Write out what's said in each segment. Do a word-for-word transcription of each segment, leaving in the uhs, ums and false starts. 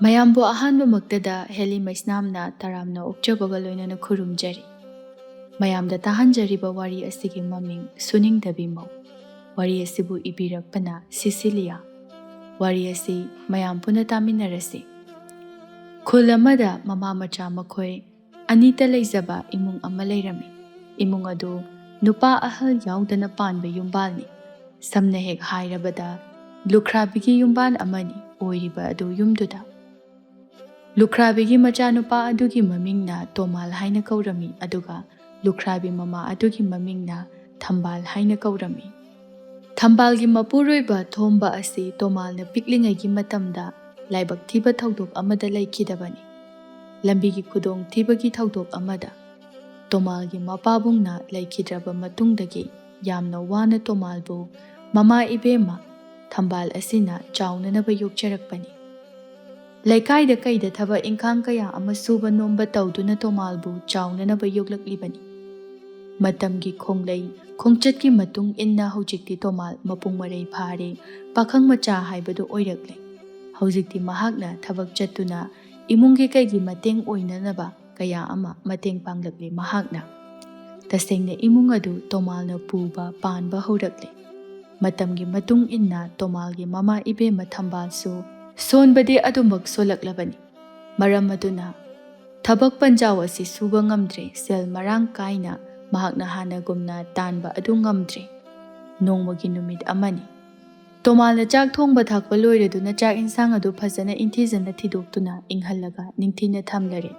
ꯃꯌꯥꯝꯕꯨ ꯑꯍꯥꯟꯕꯃꯛꯇꯗ ꯍꯦꯂꯤ ꯃꯩꯁꯅꯥꯝꯅ ꯇꯔꯥꯝꯅ ꯑꯣꯛꯆꯕꯒ ꯂꯣꯏꯅꯅ ꯈꯨꯔꯨꯝꯖꯔꯤ꯫ ꯃꯌꯥꯝꯗ ꯇꯥꯍꯟꯖꯔꯤꯕ ꯋꯥꯔꯤ ꯑꯁꯤꯒꯤ ꯃꯃꯤꯡ ꯁꯨꯅꯤꯡꯗꯕꯤ ꯃꯧ꯫ ꯋꯥꯔꯤ ꯑꯁꯤꯕꯨ ꯏꯕꯤꯔꯛꯄꯅ ꯁꯤꯁꯤꯂꯤꯌꯥ꯫ ꯋꯥꯔꯤ ꯑꯁꯤ ꯃꯌꯥꯝ ꯄꯨꯟꯅ ꯇꯥꯃꯤꯟꯅꯔꯁꯤ꯫ ꯈꯨꯜ ꯑꯃꯗ ꯃꯃꯥ ꯃꯆꯥ ꯃꯈꯣꯏ ꯑꯅꯤꯇ ꯂꯩꯖꯕ ꯏꯃꯨꯡ ꯑꯃ ꯂꯩꯔꯝꯃꯤ꯫ ꯏꯃꯨꯡ ꯑꯗꯨ ꯅꯨꯄꯥ ꯑꯍꯜ ꯌꯥꯎꯗꯅ ꯄꯥꯟꯕ ꯌꯨꯝꯕꯥꯜꯅꯤ꯫ ꯁꯝꯅ ꯍꯦꯛ ꯍꯥꯏꯔꯕꯗ ꯂꯨꯈ꯭ꯔꯥꯕꯤꯒꯤ ꯌꯨꯝꯕꯥꯜ ꯑꯃꯅꯤ ꯑꯣꯏꯔꯤꯕ ꯑꯗꯨ ꯌꯨꯝꯗꯨꯗ꯫ ꯂꯨꯈ꯭ꯔꯥꯕꯤꯒꯤ ꯃꯆꯥꯅꯨꯄꯥ ꯑꯗꯨꯒꯤ ꯃꯃꯤꯡꯅ ꯇꯣꯃꯥꯜ ꯍꯥꯏꯅ ꯀꯧꯔꯝꯃꯤ, ꯑꯗꯨꯒ ꯂꯨꯈ꯭ꯔꯥꯕꯤ ꯃꯃꯥ ꯑꯗꯨꯒꯤ ꯃꯃꯤꯡꯅ ꯊꯝꯕꯥꯜ ꯍꯥꯏꯅ ꯀꯧꯔꯝꯃꯤ꯫ ꯊꯝꯕꯥꯜꯒꯤ ꯃꯄꯨꯔꯣꯏꯕ ꯊꯣꯝꯕ ꯑꯁꯤ ꯇꯣꯃꯥꯜꯅ ꯄꯤꯛꯂꯤꯉꯩꯒꯤ ꯃꯇꯝꯗ ꯂꯥꯏꯕꯛ ꯊꯤꯕ ꯊꯧꯗꯣꯛ ꯑꯃꯗ ꯂꯩꯈꯤꯗꯕꯅꯤ꯫ ꯂꯝꯕꯤꯒꯤ ꯈꯨꯗꯣꯡꯊꯤꯕꯒꯤ ꯊꯧꯗꯣꯛ ꯑꯃꯗ ꯇꯣꯃꯥꯜꯒꯤ ꯃꯄꯥꯕꯨꯡꯅ ꯂꯩꯈꯤꯗ꯭ꯔꯕ ꯃꯇꯨꯡꯗꯒꯤ ꯌꯥꯝꯅ ꯋꯥꯅ ꯇꯣꯃꯥꯜꯕꯨ ꯃꯃꯥ ꯏꯕꯦꯝꯃ ꯊꯝꯕꯥꯜ ꯑꯁꯤꯅ ꯆꯥꯎꯅꯅꯕ ꯌꯣꯛꯆꯔꯛꯄꯅꯤ꯫ ꯂꯩꯀꯥꯏꯗ ꯀꯩꯗ ꯊꯕꯛ ꯏꯪꯈꯥꯡ ꯀꯌꯥ ꯑꯃ ꯁꯨꯕ ꯅꯣꯝꯕ ꯇꯧꯗꯨꯅ ꯇꯣꯃꯥꯜꯕꯨ ꯆꯥꯎꯅꯅꯕ ꯌꯣꯛꯂꯛꯂꯤꯕꯅꯤ꯫ ꯃꯇꯝꯒꯤ ꯈꯣꯡꯂꯩ ꯈꯣꯡꯆꯠꯀꯤ ꯃꯇꯨꯡ ꯏꯟꯅ ꯍꯧꯖꯤꯛꯇꯤ ꯇꯣꯃꯥꯜ ꯃꯄꯨꯡ ꯃꯔꯩ ꯐꯥꯔꯦ, ꯄꯥꯈꯪ ꯃꯆꯥ ꯍꯥꯏꯕꯗꯨ ꯑꯣꯏꯔꯛꯂꯦ꯫ ꯍꯧꯖꯤꯛꯇꯤ ꯃꯍꯥꯛꯅ ꯊꯕꯛ ꯆꯠꯇꯨꯅ ꯏꯃꯨꯡꯒꯤ ꯀꯩꯒꯤ ꯃꯇꯦꯡ ꯑꯣꯏꯅꯅꯕ ꯀꯌꯥ ꯑꯃ ꯃꯇꯦꯡ ꯄꯥꯡꯂꯛꯂꯤ ꯃꯍꯥꯛꯅ꯫ ꯇꯁꯦꯡꯅ ꯏꯃꯨꯡ ꯑꯗꯨ ꯇꯣꯃꯥꯜꯅ ꯄꯨꯕ ꯄꯥꯟꯕ ꯍꯧꯔꯛꯂꯦ꯫ ꯃꯇꯝꯒꯤ ꯃꯇꯨꯡ ꯏꯟꯅ ꯇꯣꯃꯥꯜꯒꯤ ꯃꯃꯥ ꯏꯕꯦꯝꯃ ꯊꯝꯕꯥꯜꯁꯨ ꯁꯣꯟꯕꯗꯤ ꯑꯗꯨꯃꯛ ꯁꯣꯜꯂꯛꯂꯕꯅꯤ꯫ ꯃꯔꯝ ꯑꯗꯨꯅ ꯊꯕꯛ ꯄꯟꯖꯥꯎ ꯑꯁꯤ ꯁꯨꯕ ꯉꯝꯗ꯭ꯔꯦ꯫ ꯁꯦꯜ ꯃꯔꯥꯡ ꯀꯥꯏꯅ ꯃꯍꯥꯛꯅ ꯍꯥꯟꯅꯒꯨꯝꯅ ꯇꯥꯟꯕ ꯑꯗꯨ ꯉꯝꯗ꯭ꯔꯦ꯫ ꯅꯣꯡꯃꯒꯤ ꯅꯨꯃꯤꯠ ꯑꯃꯅꯤ꯫ ꯇꯣꯃꯥꯜꯅ ꯆꯥꯛ ꯊꯣꯡꯕ ꯊꯥꯛꯄ ꯂꯣꯏꯔꯗꯨꯅ ꯆꯥꯛ ꯏꯟꯁꯥꯡ ꯑꯗꯨ ꯐꯖꯅ ꯏꯪꯊꯤꯖꯅ ꯊꯤꯗꯣꯛꯇꯨꯅ ꯏꯪꯍꯜꯂꯒ ꯅꯤꯡꯊꯤꯅ ꯊꯝꯂꯔꯦ꯫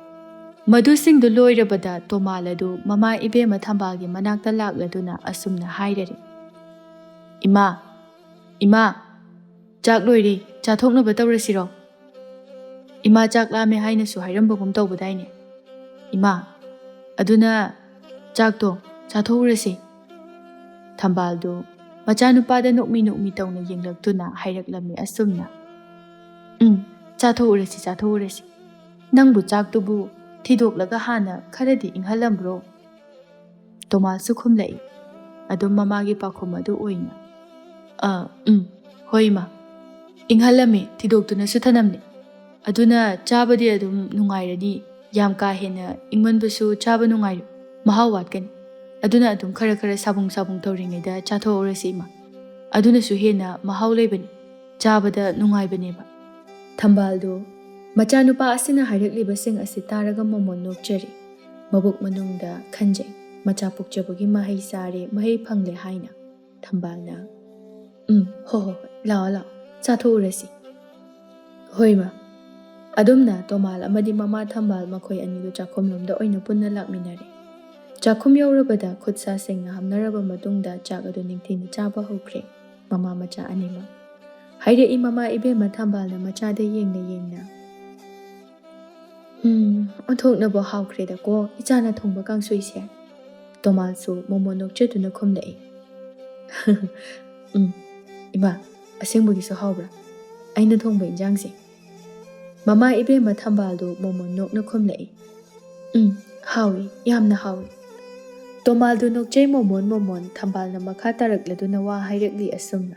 ꯃꯗꯨꯁꯤꯡꯗꯨ ꯂꯣꯏꯔꯕꯗ ꯇꯣꯃꯥꯜ ꯑꯗꯨ ꯃꯃꯥ ꯏꯕꯦꯝꯃ ꯊꯝꯕꯥꯜꯒꯤ ꯃꯅꯥꯛꯇ ꯂꯥꯛꯂꯗꯨꯅ ꯑꯁꯨꯝꯅ ꯍꯥꯏꯔꯔꯦ, "ꯏꯃꯥ, ꯏꯃꯥ, ꯆꯥꯛ ꯂꯣꯏꯔꯦ, ꯆꯥꯊꯣꯛꯅꯕ ꯇꯧꯔꯁꯤꯔꯣ? ꯏꯃꯥ ꯆꯥꯛ ꯂꯥꯝꯃꯦ ꯍꯥꯏꯅꯁꯨ ꯍꯥꯏꯔꯝꯕꯒꯨꯝ ꯇꯧꯕꯗꯥꯏꯅꯦ? ꯏꯃꯥ, ꯑꯗꯨꯅ ꯆꯥꯛꯇꯣ ꯆꯥꯊꯣꯛꯎꯔꯁꯤ꯫" ꯊꯝꯕꯥꯜꯗꯨ ꯃꯆꯥꯅꯨꯄꯥꯗ ꯅꯣꯛꯃꯤ ꯅꯣꯛꯃꯤ ꯇꯧꯅ ꯌꯦꯡꯂꯛꯇꯨꯅ ꯍꯥꯏꯔꯛꯂꯝꯃꯤ ꯑꯁꯨꯝꯅ, "ꯎꯝ, ꯆꯥꯊꯣꯛꯎꯔꯁꯤ, ꯆꯥꯊꯣꯛꯎꯔꯁꯤ꯫ ꯅꯪꯕꯨ ꯆꯥꯛꯇꯨꯕꯨ ꯊꯤꯗꯣꯛꯂꯒ ꯍꯥꯟꯅ ꯈꯔꯗꯤ ꯏꯪꯍꯜꯂꯝꯕ꯭ꯔꯣ?" ꯇꯣꯃꯥꯜꯁꯨ ꯈꯨꯝꯂꯛꯏ, ꯑꯗꯨꯝ ꯃꯃꯥꯒꯤ ꯄꯥꯎꯈꯨꯝ ꯑꯗꯨ ꯑꯣꯏꯅ, "ꯑ, ꯎꯝ, ꯍꯣꯏ ꯏꯃꯥ, ꯏꯪꯍꯜꯂꯝꯃꯤ, ꯊꯤꯗꯣꯛꯇꯨꯅꯁꯨ ꯊꯅꯝꯂꯦ꯫ ꯑꯗꯨꯅ ꯆꯥꯕꯗꯤ ꯑꯗꯨꯝ ꯅꯨꯡꯉꯥꯏꯔꯅꯤ꯫ ꯌꯥꯝ ꯀꯥ ꯍꯦꯟꯅ ꯏꯪꯃꯟꯕꯁꯨ ꯆꯥꯕ ꯅꯨꯡꯉꯥꯏꯔꯣꯏ, ꯃꯍꯥꯎ ꯋꯥꯠꯀꯅꯤ꯫ ꯑꯗꯨꯅ ꯑꯗꯨꯝ ꯈꯔ ꯈꯔ ꯁꯥꯕꯨꯡ ꯁꯥꯕꯨꯡ ꯇꯧꯔꯤꯉꯩꯗ ꯆꯥꯊꯣꯛꯍꯧꯔꯁꯤ, ꯏꯃꯥ꯫ ꯑꯗꯨꯅꯁꯨ ꯍꯦꯟꯅ ꯃꯍꯥꯎ ꯂꯩꯕꯅꯤ, ꯆꯥꯕꯗ ꯅꯨꯡꯉꯥꯏꯕꯅꯦꯕ꯫ ꯊꯝꯕꯥꯜꯗꯨ ꯃꯆꯥꯅꯨꯄꯥ ꯑꯁꯤꯅ ꯍꯥꯏꯔꯛꯂꯤꯕꯁꯤꯡ ꯑꯁꯤ ꯇꯥꯔꯒ ꯃꯣꯃꯣꯟ ꯅꯣꯛꯆꯔꯤ꯫ ꯃꯕꯨꯛ ꯃꯅꯨꯡꯗ ꯈꯟꯖꯩ, ꯃꯆꯥ ꯄꯣꯛꯆꯕꯒꯤ ꯃꯍꯩ ꯆꯥꯔꯦ, ꯃꯍꯩ ꯐꯪꯂꯦ ꯍꯥꯏꯅ꯫ ꯊꯝꯕꯥꯜꯅ, "ꯎꯝ, ꯍꯣ ꯍꯣ ꯍꯣꯏ, ꯂꯥꯛꯑꯣ ꯂꯥꯛꯑꯣ, ꯆꯥꯊꯣꯛꯎꯔꯁꯤ"꯫ "ꯍꯣꯏ, ꯃꯥ"꯫ ꯑꯗꯨꯝꯅ ꯇꯣꯃꯥꯜ ꯑꯃꯗꯤ ꯃꯃꯥ ꯊꯝꯕꯥꯜ ꯃꯈꯣꯏ ꯑꯅꯤꯗꯨ ꯆꯥꯛꯈꯨꯝꯂꯣꯝꯗ ꯑꯣꯏꯅ ꯄꯨꯟꯅ ꯂꯥꯛꯃꯤꯟꯅꯔꯦ꯫ ꯆꯥꯛꯈꯨꯝ ꯌꯧꯔꯕꯗ ꯈꯨꯠ ꯁꯥ ꯁꯦꯡꯅ ꯍꯥꯝꯅꯔꯕ ꯃꯇꯨꯡꯗ ꯆꯥꯛ ꯑꯗꯨ ꯅꯤꯡꯊꯤꯅ ꯆꯥꯕ ꯍꯧꯈ꯭ꯔꯦ ꯃꯃꯥ ꯃꯆꯥ ꯑꯅꯤꯃꯛ꯫ ꯍꯥꯏꯔꯛꯏ ꯃꯃꯥ ꯏꯕꯦꯝꯃ ꯊꯝꯕꯥꯜꯅ ꯃꯆꯥꯗ ꯌꯦꯡꯅ ꯌꯦꯡꯅ꯫ "ꯎꯝ, ꯑꯣꯟꯊꯣꯛꯅꯕꯨ ꯍꯥꯎꯈ꯭ꯔꯦꯗꯀꯣ ꯏꯆꯥꯅ ꯊꯣꯡꯕ ꯀꯥꯡꯁꯣꯏꯁꯦ"꯫ ꯇꯣꯃꯥꯜꯁꯨ ꯃꯣꯃꯣꯟ ꯅꯣꯛꯆꯗꯨꯅ ꯈꯨꯝꯂꯛꯏ꯫ "ꯎꯝ, ꯏꯃꯥ, ꯑꯁꯦꯡꯕꯒꯤꯁꯨ ꯍꯥꯎꯕ꯭ꯔꯥ ꯑꯩꯅ ꯊꯣꯡꯕ ꯏꯟꯖꯥꯡꯁꯦ?" ꯃꯃꯥ ꯏꯕꯦꯝꯃ ꯊꯝꯕꯥꯜꯗꯨ ꯃꯣꯃꯣꯟ ꯅꯣꯛꯅ ꯈꯨꯝꯂꯛꯏ꯫ "ꯎꯝ, ꯍꯥꯎꯏ, ꯌꯥꯝꯅ ꯍꯥꯎꯏ"꯫ ꯇꯣꯃꯥꯜꯗꯨ ꯅꯣꯛꯆꯩ ꯃꯣꯃꯣꯟ ꯃꯣꯃꯣꯟ꯫ ꯊꯝꯕꯥꯜꯅ ꯃꯈꯥ ꯇꯥꯔꯛꯂꯗꯨꯅ ꯋꯥ ꯍꯥꯏꯔꯛꯂꯤ ꯑꯁꯨꯝꯅ꯫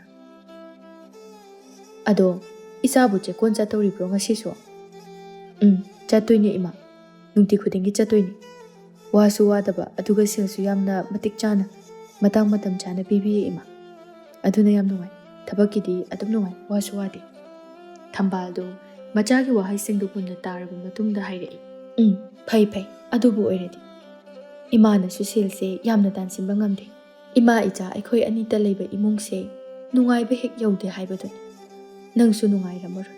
"ꯑꯗꯣ, ꯏꯆꯥꯕꯨ ꯆꯦꯛꯀꯣꯟ ꯆꯠꯇꯧꯔꯤꯕ꯭ꯔꯣ ꯉꯁꯤꯁꯨ?" "ꯎꯝ, ꯆꯠꯇꯣꯏꯅꯦ ꯏꯃꯥ, ꯅꯨꯡꯇꯤ ꯈꯨꯗꯤꯡꯒꯤ ꯆꯠꯇꯣꯏꯅꯦ꯫ ꯋꯥꯁꯨ ꯋꯥꯗꯕ, ꯑꯗꯨꯒ ꯁꯦꯜꯁꯨ ꯌꯥꯝꯅ ꯃꯇꯤꯛ ꯆꯥꯅ, ꯃꯇꯥꯡ ꯃꯇꯝ ꯆꯥꯅ ꯄꯤꯕꯤꯌꯦ ꯏꯃꯥ꯫ ꯑꯗꯨꯅ ꯌꯥꯝ ꯅꯨꯡꯉꯥꯏ, ꯊꯕꯛꯀꯤꯗꯤ ꯑꯗꯨꯝ ꯅꯨꯡꯉꯥꯏ, ꯋꯥꯁꯨ ꯋꯥꯗꯦ"꯫ ꯊꯝꯕꯥꯜꯗꯨ ꯃꯆꯥꯒꯤ ꯋꯥꯍꯩꯁꯤꯡꯗꯨ ꯃꯨꯟꯅ ꯇꯥꯔꯕ ꯃꯇꯨꯡꯗ ꯍꯥꯏꯔꯛꯏ꯫ "ꯎꯝ, ꯐꯩ ꯐꯩ, ꯑꯗꯨꯕꯨ ꯑꯣꯏꯔꯗꯤ꯫ ꯏꯃꯥꯅꯁꯨ ꯁꯦꯜꯁꯦ ꯌꯥꯝꯅ ꯇꯥꯟꯁꯤꯟꯕ ꯉꯝꯗꯦ꯫ ꯏꯃꯥ ꯏꯆꯥ ꯑꯩꯈꯣꯏ ꯑꯅꯤꯇ ꯂꯩꯕ ꯏꯃꯨꯡꯁꯦ ꯅꯨꯡꯉꯥꯏꯕ ꯍꯦꯛ ꯌꯧꯗꯦ ꯍꯥꯏꯕꯗꯨꯅꯤ꯫ ꯅꯪꯁꯨ ꯅꯨꯡꯉꯥꯏꯔꯝꯃꯔꯣꯏ꯫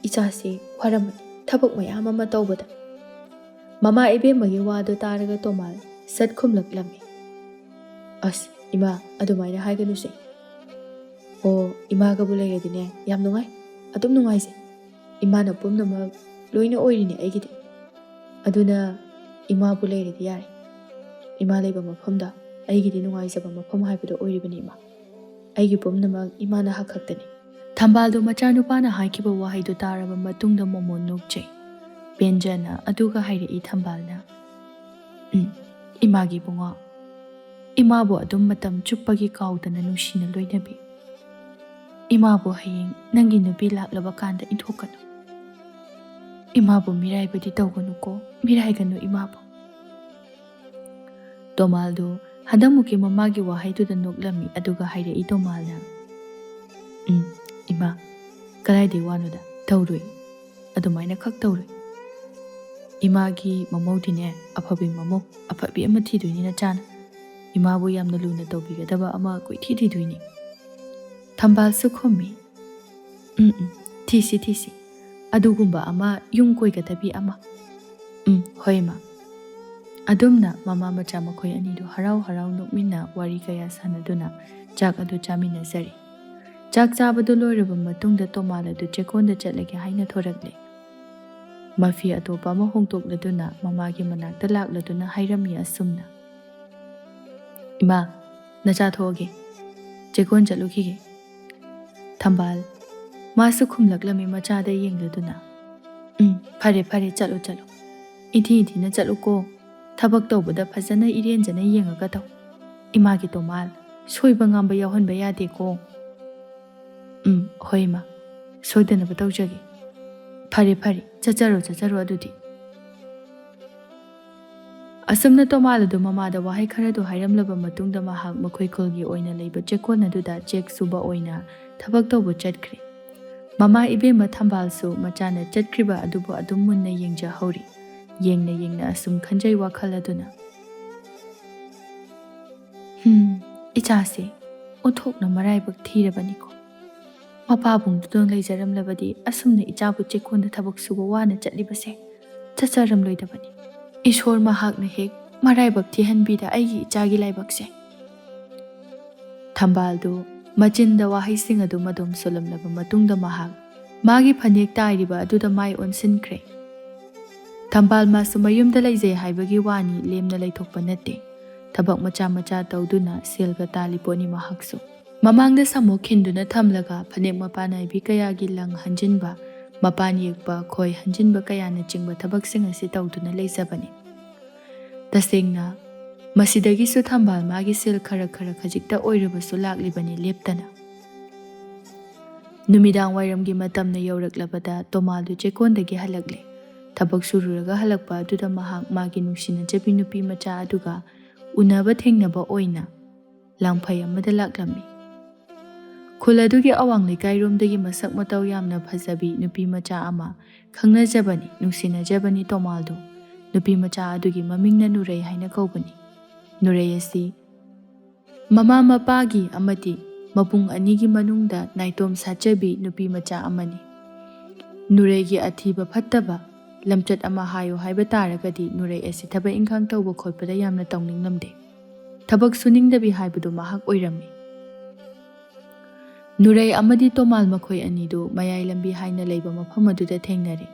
ꯏꯆꯥꯁꯦ ꯋꯥꯔꯝꯃꯅꯤ ꯊꯕꯛ ꯃꯌꯥꯝ ꯑꯃ ꯇꯧꯕꯗ"꯫ ꯃꯃꯥ ꯏꯕꯦꯝꯃꯒꯤ ꯋꯥꯗꯨ ꯇꯥꯔꯒ ꯇꯣꯃꯥꯜ ꯁꯠ ꯈꯨꯝꯂꯛꯂꯝꯃꯤ꯫ "ꯑꯁ, ꯏꯃꯥ, ꯑꯗꯨꯃꯥꯏꯅ ꯍꯥꯏꯒꯅꯨꯁꯦ꯫ ꯑꯣ, ꯏꯃꯥꯒꯕꯨ ꯂꯩꯔꯗꯤꯅꯦ, ꯌꯥꯝ ꯅꯨꯡꯉꯥꯏ, ꯑꯗꯨꯝ ꯅꯨꯡꯉꯥꯏꯖꯩ꯫ ꯏꯃꯥꯅ ꯄꯨꯝꯅꯃꯛ ꯂꯣꯏꯅ ꯑꯣꯏꯔꯤꯅꯦ ꯑꯩꯒꯤꯗꯤ꯫ ꯑꯗꯨꯅ ꯏꯃꯥꯕꯨ ꯂꯩꯔꯗꯤ ꯌꯥꯔꯦ꯫ ꯏꯃꯥ ꯂꯩꯕ ꯃꯐꯝꯗ ꯑꯩꯒꯤꯗꯤ ꯅꯨꯡꯉꯥꯏꯖꯕ ꯃꯐꯝ ꯍꯥꯏꯕꯗꯣ ꯑꯣꯏꯔꯤꯕꯅꯤ, ꯏꯃꯥ꯫ ꯑꯩꯒꯤ ꯄꯨꯝꯅꯃꯛ ꯏꯃꯥꯅ ꯍꯛ ꯈꯛꯇꯅꯤ"꯫ ꯊꯝꯕꯥꯜꯗꯨ ꯃꯆꯥꯅꯨꯄꯥꯅ ꯍꯥꯏꯈꯤꯕ ꯋꯥꯍꯩꯗꯨ ꯇꯥꯔꯕ ꯃꯇꯨꯡꯗ ꯃꯣꯃꯣꯟ ꯅꯣꯛꯆꯩ꯫ ꯄꯦꯟꯖꯅ ꯑꯗꯨꯒ ꯍꯥꯏꯔꯛꯏ ꯊꯝꯕꯥꯜꯅ, "ꯎꯝ, ꯏꯃꯥꯒꯤ ꯏꯕꯨꯡꯉꯣ, ꯏꯃꯥꯕꯨ ꯑꯗꯨꯝ ꯃꯇꯝ ꯆꯨꯞꯄꯒꯤ ꯀꯥꯎꯗꯅ ꯅꯨꯡꯁꯤꯅ ꯂꯣꯏꯅꯕꯤ꯫ ꯏꯃꯥꯕꯨ ꯍꯌꯦꯡ ꯅꯪꯒꯤ ꯅꯨꯄꯤ ꯂꯥꯛꯂꯕ ꯀꯥꯟꯗ ꯏꯟꯊꯣꯛꯀꯅꯨ꯫ "ꯏꯃꯥꯕꯨ ꯃꯤꯔꯥꯏꯕꯗꯤ ꯇꯧꯒꯅꯨꯀꯣ, ꯃꯤꯔꯥꯏꯒꯅꯨ ꯏꯃꯥꯕꯨ꯫" ꯇꯣꯃꯥꯜꯗꯨ ꯍꯟꯗꯛꯃꯨꯛꯀꯤ ꯃꯃꯥꯒꯤ ꯋꯥꯍꯩꯗꯨꯗ ꯅꯣꯛꯂꯝꯃꯤ, ꯑꯗꯨꯒ ꯍꯥꯏꯔꯛꯏ ꯇꯣꯃꯥꯜꯅ, "ꯎꯝ, ꯏꯃꯥ, ꯀꯗꯥꯏꯗꯩ ꯋꯥꯅꯣꯗ, ꯇꯧꯔꯣꯏ, ꯑꯗꯨꯃꯥꯏꯅ ꯈꯛ ꯇꯧꯔꯣꯏ꯫ ꯏꯃꯥꯒꯤ ꯃꯃꯧꯗꯤꯅꯦ, ꯑꯐꯕꯤ ꯃꯃꯧ, ꯑꯐꯕꯤ ꯑꯃ ꯊꯤꯗꯣꯏꯅꯤ ꯅꯆꯥꯅ꯫ ꯏꯃꯥꯕꯨ ꯌꯥꯝꯅ ꯂꯨꯅ ꯇꯧꯕꯤꯒꯗꯕ ꯑꯃ ꯀꯣꯏꯊꯤ ꯊꯤꯗꯣꯏꯅꯤ꯫" ꯊꯝꯕꯥꯜꯁꯨ ꯈꯨꯝꯃꯤ, "ꯎꯝ, ꯎꯝ, ꯊꯤꯁꯤ, ꯊꯤꯁꯤ꯫ ꯑꯗꯨꯒꯨꯝꯕ ꯑꯃ, ꯌꯨꯝ ꯀꯣꯏꯒꯗꯕꯤ ꯑꯃ꯫ ꯎꯝ, ꯍꯣꯏ, ꯏꯃꯥ꯫" ꯑꯗꯨꯝꯅ ꯃꯃꯥ ꯃꯆꯥ ꯃꯈꯣꯏ ꯑꯅꯤꯗꯨ ꯍꯔꯥꯎ ꯍꯔꯥꯎ ꯅꯣꯛꯃꯤꯟꯅ ꯋꯥꯔꯤ ꯀꯌꯥ ꯁꯥꯟꯅꯗꯨꯅ ꯆꯥꯛ ꯑꯗꯨ ꯆꯥꯃꯤꯟꯅꯖꯔꯤ꯫ ꯆꯥꯛ ꯆꯥꯕꯗꯨ ꯂꯣꯏꯔꯕ ꯃꯇꯨꯡꯗ ꯇꯣꯃꯥꯜ ꯑꯗꯨ ꯆꯦꯛꯀꯣꯟꯗ ꯆꯠꯂꯒꯦ ꯍꯥꯏꯅ ꯊꯣꯔꯛꯂꯦ꯫ ꯃꯐꯤ ꯑꯇꯣꯞꯄ ꯑꯃ ꯍꯣꯡꯗꯣꯛꯂꯗꯨꯅ ꯃꯃꯥꯒꯤ ꯃꯅꯥꯛꯇ ꯂꯥꯛꯂꯗꯨꯅ ꯍꯥꯏꯔꯝꯃꯤ ꯑꯁꯨꯝꯅ, "ꯏꯃꯥ, ꯅꯆꯥ ꯊꯣꯛꯑꯒꯦ, ꯆꯦꯛꯀꯣꯟ ꯆꯠꯂꯨꯈꯤꯒꯦ꯫" ꯊꯝꯕꯥꯜ, ꯃꯥꯁꯨ ꯈꯨꯝꯂꯛꯂꯝꯃꯤ ꯃꯆꯥꯗ ꯌꯦꯡꯂꯗꯨꯅ, "ꯎꯝ, ꯐꯔꯦ, ꯐꯔꯦ, ꯆꯠꯂꯣ, ꯆꯠꯂꯣ꯫ ꯏꯟꯊꯤ ꯏꯟꯊꯤꯅ ꯆꯠꯂꯨꯀꯣ꯫ ꯊꯕꯛ ꯇꯧꯕꯗ ꯐꯖꯅ ꯏꯔꯦꯟꯖꯅ ꯌꯦꯡꯉꯒ ꯇꯧ꯫ ꯏꯃꯥꯒꯤ ꯇꯣꯃꯥꯜ, ꯁꯣꯏꯕ ꯉꯥꯝꯕ ꯌꯥꯎꯍꯟꯕ ꯌꯥꯗꯦꯀꯣ꯫" "ꯎꯝ, ꯍꯣꯏ, ꯏꯃꯥ꯫ ꯁꯣꯏꯗꯅꯕ ꯇꯧꯖꯒꯦ꯫" "ꯐꯔꯦ, ꯐꯔꯦ꯫ ꯆꯠꯆꯔꯣ, ꯆꯠꯆꯔꯣ ꯑꯗꯨꯗꯤ꯫" ꯑꯁꯨꯝꯅ ꯇꯣꯃꯥꯜ ꯑꯗꯨ ꯃꯃꯥꯗ ꯋꯥꯍꯩ ꯈꯔꯗꯨ ꯍꯥꯏꯔꯝꯂꯕ ꯃꯇꯨꯡꯗ ꯃꯍꯥꯛ ꯃꯈꯣꯏ ꯈꯨꯜꯒꯤ ꯑꯣꯏꯅ ꯂꯩꯕ ꯆꯦꯛꯀꯣꯟ ꯑꯗꯨꯗ ꯆꯦꯛ ꯁꯨꯕ ꯑꯣꯏꯅ ꯊꯕꯛ ꯇꯧꯕ ꯆꯠꯈ꯭ꯔꯦ꯫ ꯃꯃꯥ ꯏꯕꯦꯝꯃ ꯊꯝꯕꯥꯜꯁꯨ ꯃꯆꯥꯅ ꯆꯠꯈ꯭ꯔꯤꯕ ꯑꯗꯨꯕꯨ ꯑꯗꯨꯝ ꯃꯨꯟꯅ ꯌꯦꯡꯖꯍꯧꯔꯤ꯫ ꯌꯦꯡꯅ ꯌꯦꯡꯅ ꯑꯁꯨꯝ ꯈꯟꯖꯩ ꯋꯥꯈꯜ ꯑꯗꯨꯅ, "ꯍꯝ, ꯏꯆꯥꯁꯦ ꯑꯣꯟꯊꯣꯛꯅ ꯃꯔꯥꯏꯕꯛ ꯊꯤꯔꯕꯅꯤꯀꯣ꯫ ꯃꯄꯥꯕꯨꯡꯗꯨꯗꯪ ꯂꯩꯖꯔꯝꯂꯕꯗꯤ ꯑꯁꯨꯝꯅ ꯏꯆꯥꯕꯨ ꯆꯦꯛꯀꯣꯟꯗ ꯊꯕꯛ ꯁꯨꯕ ꯋꯥꯅ ꯆꯠꯂꯤꯕꯁꯦ ꯆꯠꯆꯔꯝꯂꯣꯏꯗꯕꯅꯤ꯫ ꯏꯁꯣꯔ ꯃꯍꯥꯛꯅ ꯍꯦꯛ ꯃꯔꯥꯏꯕꯛ ꯊꯤꯍꯟꯕꯤꯗ ꯑꯩꯒꯤ ꯏꯆꯥꯒꯤ ꯂꯥꯏꯕꯛꯁꯦ꯫" ꯊꯝꯕꯥꯜꯗꯨ ꯃꯆꯤꯟꯗ ꯋꯥꯍꯩꯁꯤꯡ ꯑꯗꯨ ꯃꯗꯣꯝ ꯁꯣꯜꯂꯝꯂꯕ ꯃꯇꯨꯡꯗ ꯃꯍꯥꯛ ꯃꯥꯒꯤ ꯐꯅꯦꯛ ꯇꯥꯏꯔꯤꯕ ꯑꯗꯨꯗ ꯃꯥꯏ ꯑꯣꯟꯁꯤꯟꯈ꯭ꯔꯦ꯫ ꯊꯝꯕꯥꯜ ꯃꯥꯁꯨ ꯃꯌꯨꯝꯗ ꯂꯩꯖꯩ ꯍꯥꯏꯕꯒꯤ ꯋꯥꯅꯤ, ꯂꯦꯝꯅ ꯂꯩꯊꯣꯛꯄ ꯅꯠꯇꯦ꯫ ꯊꯕꯛ ꯃꯆꯥ ꯃꯆꯥ ꯇꯧꯗꯨꯅ ꯁꯦꯜꯒ ꯇꯥꯜꯂꯤ ꯄꯣꯠꯅꯤ ꯃꯍꯥꯛꯁꯨ꯫ ꯃꯃꯥꯡꯗ ꯁꯥꯃꯨ ꯈꯤꯟꯗꯨꯅ ꯊꯝꯂꯒ ꯐꯅꯦꯛ ꯃꯄꯥꯟ ꯅꯥꯏꯕꯤ ꯀꯌꯥꯒꯤ ꯂꯪ ꯍꯟꯖꯤꯟꯕ, ꯃꯄꯥꯟ ꯌꯦꯛꯄ, ꯈꯣꯏ ꯍꯟꯖꯤꯟꯕ ꯀꯌꯥꯅꯆꯤꯡꯕ ꯊꯕꯛꯁꯤꯡ ꯑꯁꯤ ꯇꯧꯗꯨꯅ ꯂꯩꯖꯕꯅꯤ꯫ ꯇꯁꯦꯡꯅ, ꯃꯁꯤꯗꯒꯤꯁꯨ ꯊꯝꯕꯥꯜ ꯃꯥꯒꯤ ꯁꯦꯜ ꯈꯔ ꯈꯔ ꯈꯖꯤꯛꯇ ꯑꯣꯏꯔꯕꯁꯨ ꯂꯥꯛꯂꯤꯕꯅꯤ ꯂꯦꯞꯇꯅ꯫ ꯅꯨꯃꯤꯗꯥꯡ ꯋꯥꯏꯔꯝꯒꯤ ꯃꯇꯝꯅ ꯌꯧꯔꯛꯂꯕꯗ ꯇꯣꯃꯥꯜꯗꯨ ꯆꯦꯛꯀꯣꯟꯗꯒꯤ ꯍꯜꯂꯛꯂꯦ꯫ ꯊꯕꯛ ꯁꯨꯔꯨꯔꯒ ꯍꯜꯂꯛꯄ ꯑꯗꯨꯗ ꯃꯍꯥꯛ ꯃꯥꯒꯤ ꯅꯨꯡꯁꯤꯅꯖꯕꯤ ꯅꯨꯄꯤ ꯃꯆꯥ ꯑꯗꯨꯒ ꯎꯅꯕ ꯊꯦꯡꯅꯕ ꯑꯣꯏꯅ ꯂꯥꯡꯐꯩ ꯑꯃꯗ ꯂꯥꯛꯂꯝꯃꯤ꯫ ꯈꯨꯜ ꯑꯗꯨꯒꯤ ꯑꯋꯥꯡ ꯂꯩꯀꯥꯏꯔꯣꯝꯗꯒꯤ ꯃꯁꯛ ꯃꯇꯧ ꯌꯥꯝꯅ ꯐꯖꯕꯤ ꯅꯨꯄꯤ ꯃꯆꯥ ꯑꯃ ꯈꯪꯅꯖꯕꯅꯤ, ꯅꯨꯡꯁꯤꯅꯖꯕꯅꯤ ꯇꯣꯃꯥꯜꯗꯨ꯫ ꯅꯨꯄꯤ ꯃꯆꯥ ꯑꯗꯨꯒꯤ ꯃꯃꯤꯡꯅ ꯅꯨꯔꯩ ꯍꯥꯏꯅ ꯀꯧꯕꯅꯤ꯫ ꯅꯨꯔꯩ ꯑꯁꯤ ꯃꯃꯥ ꯃꯄꯥꯒꯤ ꯑꯃꯗꯤ ꯃꯄꯨꯡ ꯑꯅꯤꯒꯤ ꯃꯅꯨꯡꯗ ꯅꯥꯏꯇꯣꯝ ꯁꯥꯠꯆꯕꯤ ꯅꯨꯄꯤ ꯃꯆꯥ ꯑꯃꯅꯤ꯫ ꯅꯨꯔꯩꯒꯤ ꯑꯊꯤꯕ ꯐꯠꯇꯕ ꯂꯝꯆꯠ ꯑꯃ ꯍꯥꯏꯌꯨ ꯍꯥꯏꯕ ꯇꯥꯔꯒꯗꯤ, ꯅꯨꯔꯩ ꯑꯁꯤ ꯊꯕꯛ ꯏꯪꯈꯥꯡ ꯇꯧꯕ ꯈꯣꯠꯄꯗ ꯌꯥꯝꯅ ꯇꯧꯅꯤꯡꯂꯝꯗꯦ꯫ ꯊꯕꯛ ꯁꯨꯅꯤꯡꯗꯕꯤ ꯍꯥꯏꯕꯗꯨ ꯃꯍꯥꯛ ꯑꯣꯏꯔꯝꯃꯤ꯫ ꯅꯨꯔꯩ ꯑꯃꯗꯤ ꯇꯣꯃꯥꯜ ꯃꯈꯣꯏ ꯑꯅꯤꯗꯨ ꯃꯌꯥꯏ ꯂꯝꯕꯤ ꯍꯥꯏꯅ ꯂꯩꯕ ꯃꯐꯝ ꯑꯗꯨꯗ ꯊꯦꯡꯅꯔꯦ꯫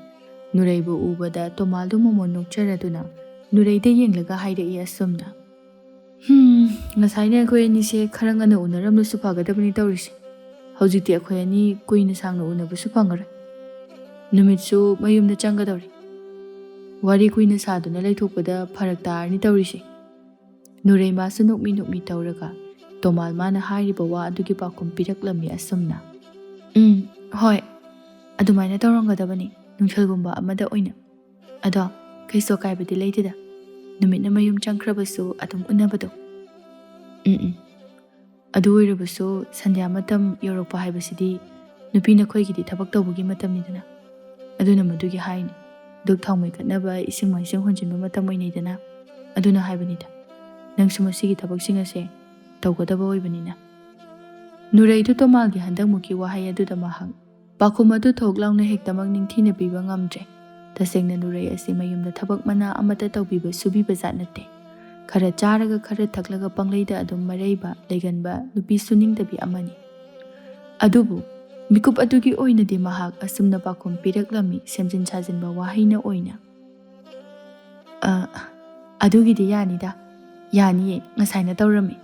ꯅꯨꯔꯩꯕꯨ ꯎꯕꯗ ꯇꯣꯃꯥꯜꯗꯨ ꯃꯃꯣꯟ ꯅꯣꯛꯆꯔꯗꯨꯅ ꯅꯨꯔꯩꯗ ꯌꯦꯡꯂꯒ ꯍꯥꯏꯔꯛꯏ ꯑꯁꯨꯝꯅ, "ꯍꯝ, ꯉꯁꯥꯏꯅ ꯑꯩꯈꯣꯏ ꯑꯅꯤꯁꯦ ꯈꯔ ꯉꯟꯅ ꯎꯅꯔꯝꯂꯁꯨ ꯐꯒꯗꯕꯅꯤ ꯇꯧꯔꯤꯁꯦ꯫ ꯍꯧꯖꯤꯛꯇꯤ ꯑꯩꯈꯣꯏ ꯑꯅꯤ ꯀꯨꯏꯅ ꯁꯥꯡꯅ ꯎꯅꯕꯁꯨ ꯐꯪꯉꯔꯣꯏ꯫ ꯅꯨꯃꯤꯠꯁꯨ ꯃꯌꯨꯝꯗ ꯆꯪꯒꯗꯧꯔꯤ꯫ ꯋꯥꯔꯤ ꯀꯨꯏꯅ ꯁꯥꯗꯨꯅ ꯂꯩꯊꯣꯛꯄꯗ ꯐꯔꯛ ꯇꯥꯔꯅꯤ ꯇꯧꯔꯤꯁꯦ꯫" ꯅꯨꯔꯩ ꯃꯥꯁꯨ ꯅꯣꯛꯃꯤ ꯅꯣꯛꯃꯤ ꯇꯧꯔꯒ ꯇꯣꯃꯥꯜ ꯃꯥꯅ ꯍꯥꯏꯔꯤꯕ ꯋꯥ ꯑꯗꯨꯒꯤ ꯄꯥꯎꯈꯨꯝ ꯄꯤꯔꯛꯂꯝꯃꯤ ꯑꯁꯨꯝꯅ, "ꯎꯝ, ꯍꯣꯏ, ꯑꯗꯨꯃꯥꯏꯅ ꯇꯧꯔꯝꯒꯗꯕꯅꯤ, ꯅꯨꯡꯊꯤꯜꯒꯨꯝꯕ ꯑꯃꯗ ꯑꯣꯏꯅ꯫ ꯑꯗꯣ ꯀꯩꯁꯨ ꯑꯀꯥꯏꯕꯗꯤ ꯂꯩꯇꯦꯗ, ꯅꯨꯃꯤꯠꯅ ꯃꯌꯨꯝ ꯆꯪꯈ꯭ꯔꯕꯁꯨ ꯑꯗꯨꯝ ꯎꯅꯕꯗꯣ꯫" "ꯎꯝ, ꯎꯝ, ꯑꯗꯨ ꯑꯣꯏꯔꯕꯁꯨ ꯁꯟꯙ꯭ꯌꯥ ꯃꯇꯝ ꯌꯧꯔꯛꯄ ꯍꯥꯏꯕꯁꯤꯗꯤ ꯅꯨꯄꯤ ꯅꯈꯣꯏꯒꯤꯗꯤ ꯊꯕꯛ ꯇꯧꯕꯒꯤ ꯃꯇꯝꯅꯤꯗꯅ꯫ ꯑꯗꯨꯅ ꯃꯗꯨꯒꯤ ꯍꯥꯏꯅꯤ꯫ ꯗꯨꯛ ꯊꯥꯎꯃꯩ ꯀꯠꯅꯕ, ꯏꯁꯤꯡ ꯃꯥꯏꯁꯤꯡ ꯍꯣꯟꯖꯤꯟꯕ ꯃꯇꯝ ꯑꯣꯏꯅꯩꯗꯅ꯫ ꯑꯗꯨꯅ ꯍꯥꯏꯕꯅꯤꯗ꯫ ꯅꯪꯁꯨ ꯃꯁꯤꯒꯤ ꯊꯕꯛꯁꯤꯡ ꯑꯁꯦ ꯇꯧꯒꯗꯕ ꯑꯣꯏꯕꯅꯤꯅ꯫" ꯅꯨꯔꯩꯗꯨ ꯇꯣꯃꯥꯜꯒꯤ ꯍꯟꯗꯛꯃꯨꯛꯀꯤ ꯋꯥꯍꯩ ꯑꯗꯨꯗ ꯃꯍꯥꯛ ꯄꯥꯎꯈꯨꯝ ꯑꯗꯨ ꯊꯣꯛ ꯂꯥꯎꯅ ꯍꯦꯛꯇꯃꯛ ꯅꯤꯡꯊꯤꯅ ꯄꯤꯕ ꯉꯝꯗ꯭ꯔꯦ꯫ ꯇꯁꯦꯡꯅ ꯅꯨꯔꯩ ꯑꯁꯤ ꯃꯌꯨꯝꯗ ꯊꯕꯛ ꯃꯅꯥ ꯑꯃꯠꯇ ꯇꯧꯕꯤꯕ ꯁꯨꯕꯤꯕ ꯖꯥꯠ ꯅꯠꯇꯦ꯫ ꯈꯔ ꯆꯥꯔꯒ ꯈꯔ ꯊꯛꯂꯒ ꯄꯪꯂꯩꯗ ꯑꯗꯨꯝ ꯃꯔꯩꯕ ꯂꯩꯒꯟꯕ ꯅꯨꯄꯤ ꯁꯨꯅꯤꯡꯗꯕꯤ ꯑꯃꯅꯤ꯫ ꯑꯗꯨꯕꯨ ꯃꯤꯀꯨꯞ ꯑꯗꯨꯒꯤ ꯑꯣꯏꯅꯗꯤ ꯃꯍꯥꯛ ꯑꯁꯨꯝꯅ ꯄꯥꯎꯈꯨꯝ ꯄꯤꯔꯛꯂꯝꯃꯤ, ꯁꯦꯝꯖꯤꯟ ꯁꯥꯖꯤꯟꯕ ꯋꯥꯍꯩꯅ ꯑꯣꯏꯅ, "ꯑ, ꯑꯗꯨꯒꯤꯗꯤ ꯌꯥꯅꯤꯗ, ꯌꯥꯅꯤꯌꯦ, ꯉꯁꯥꯏꯅ ꯇꯧꯔꯝꯃꯤ꯫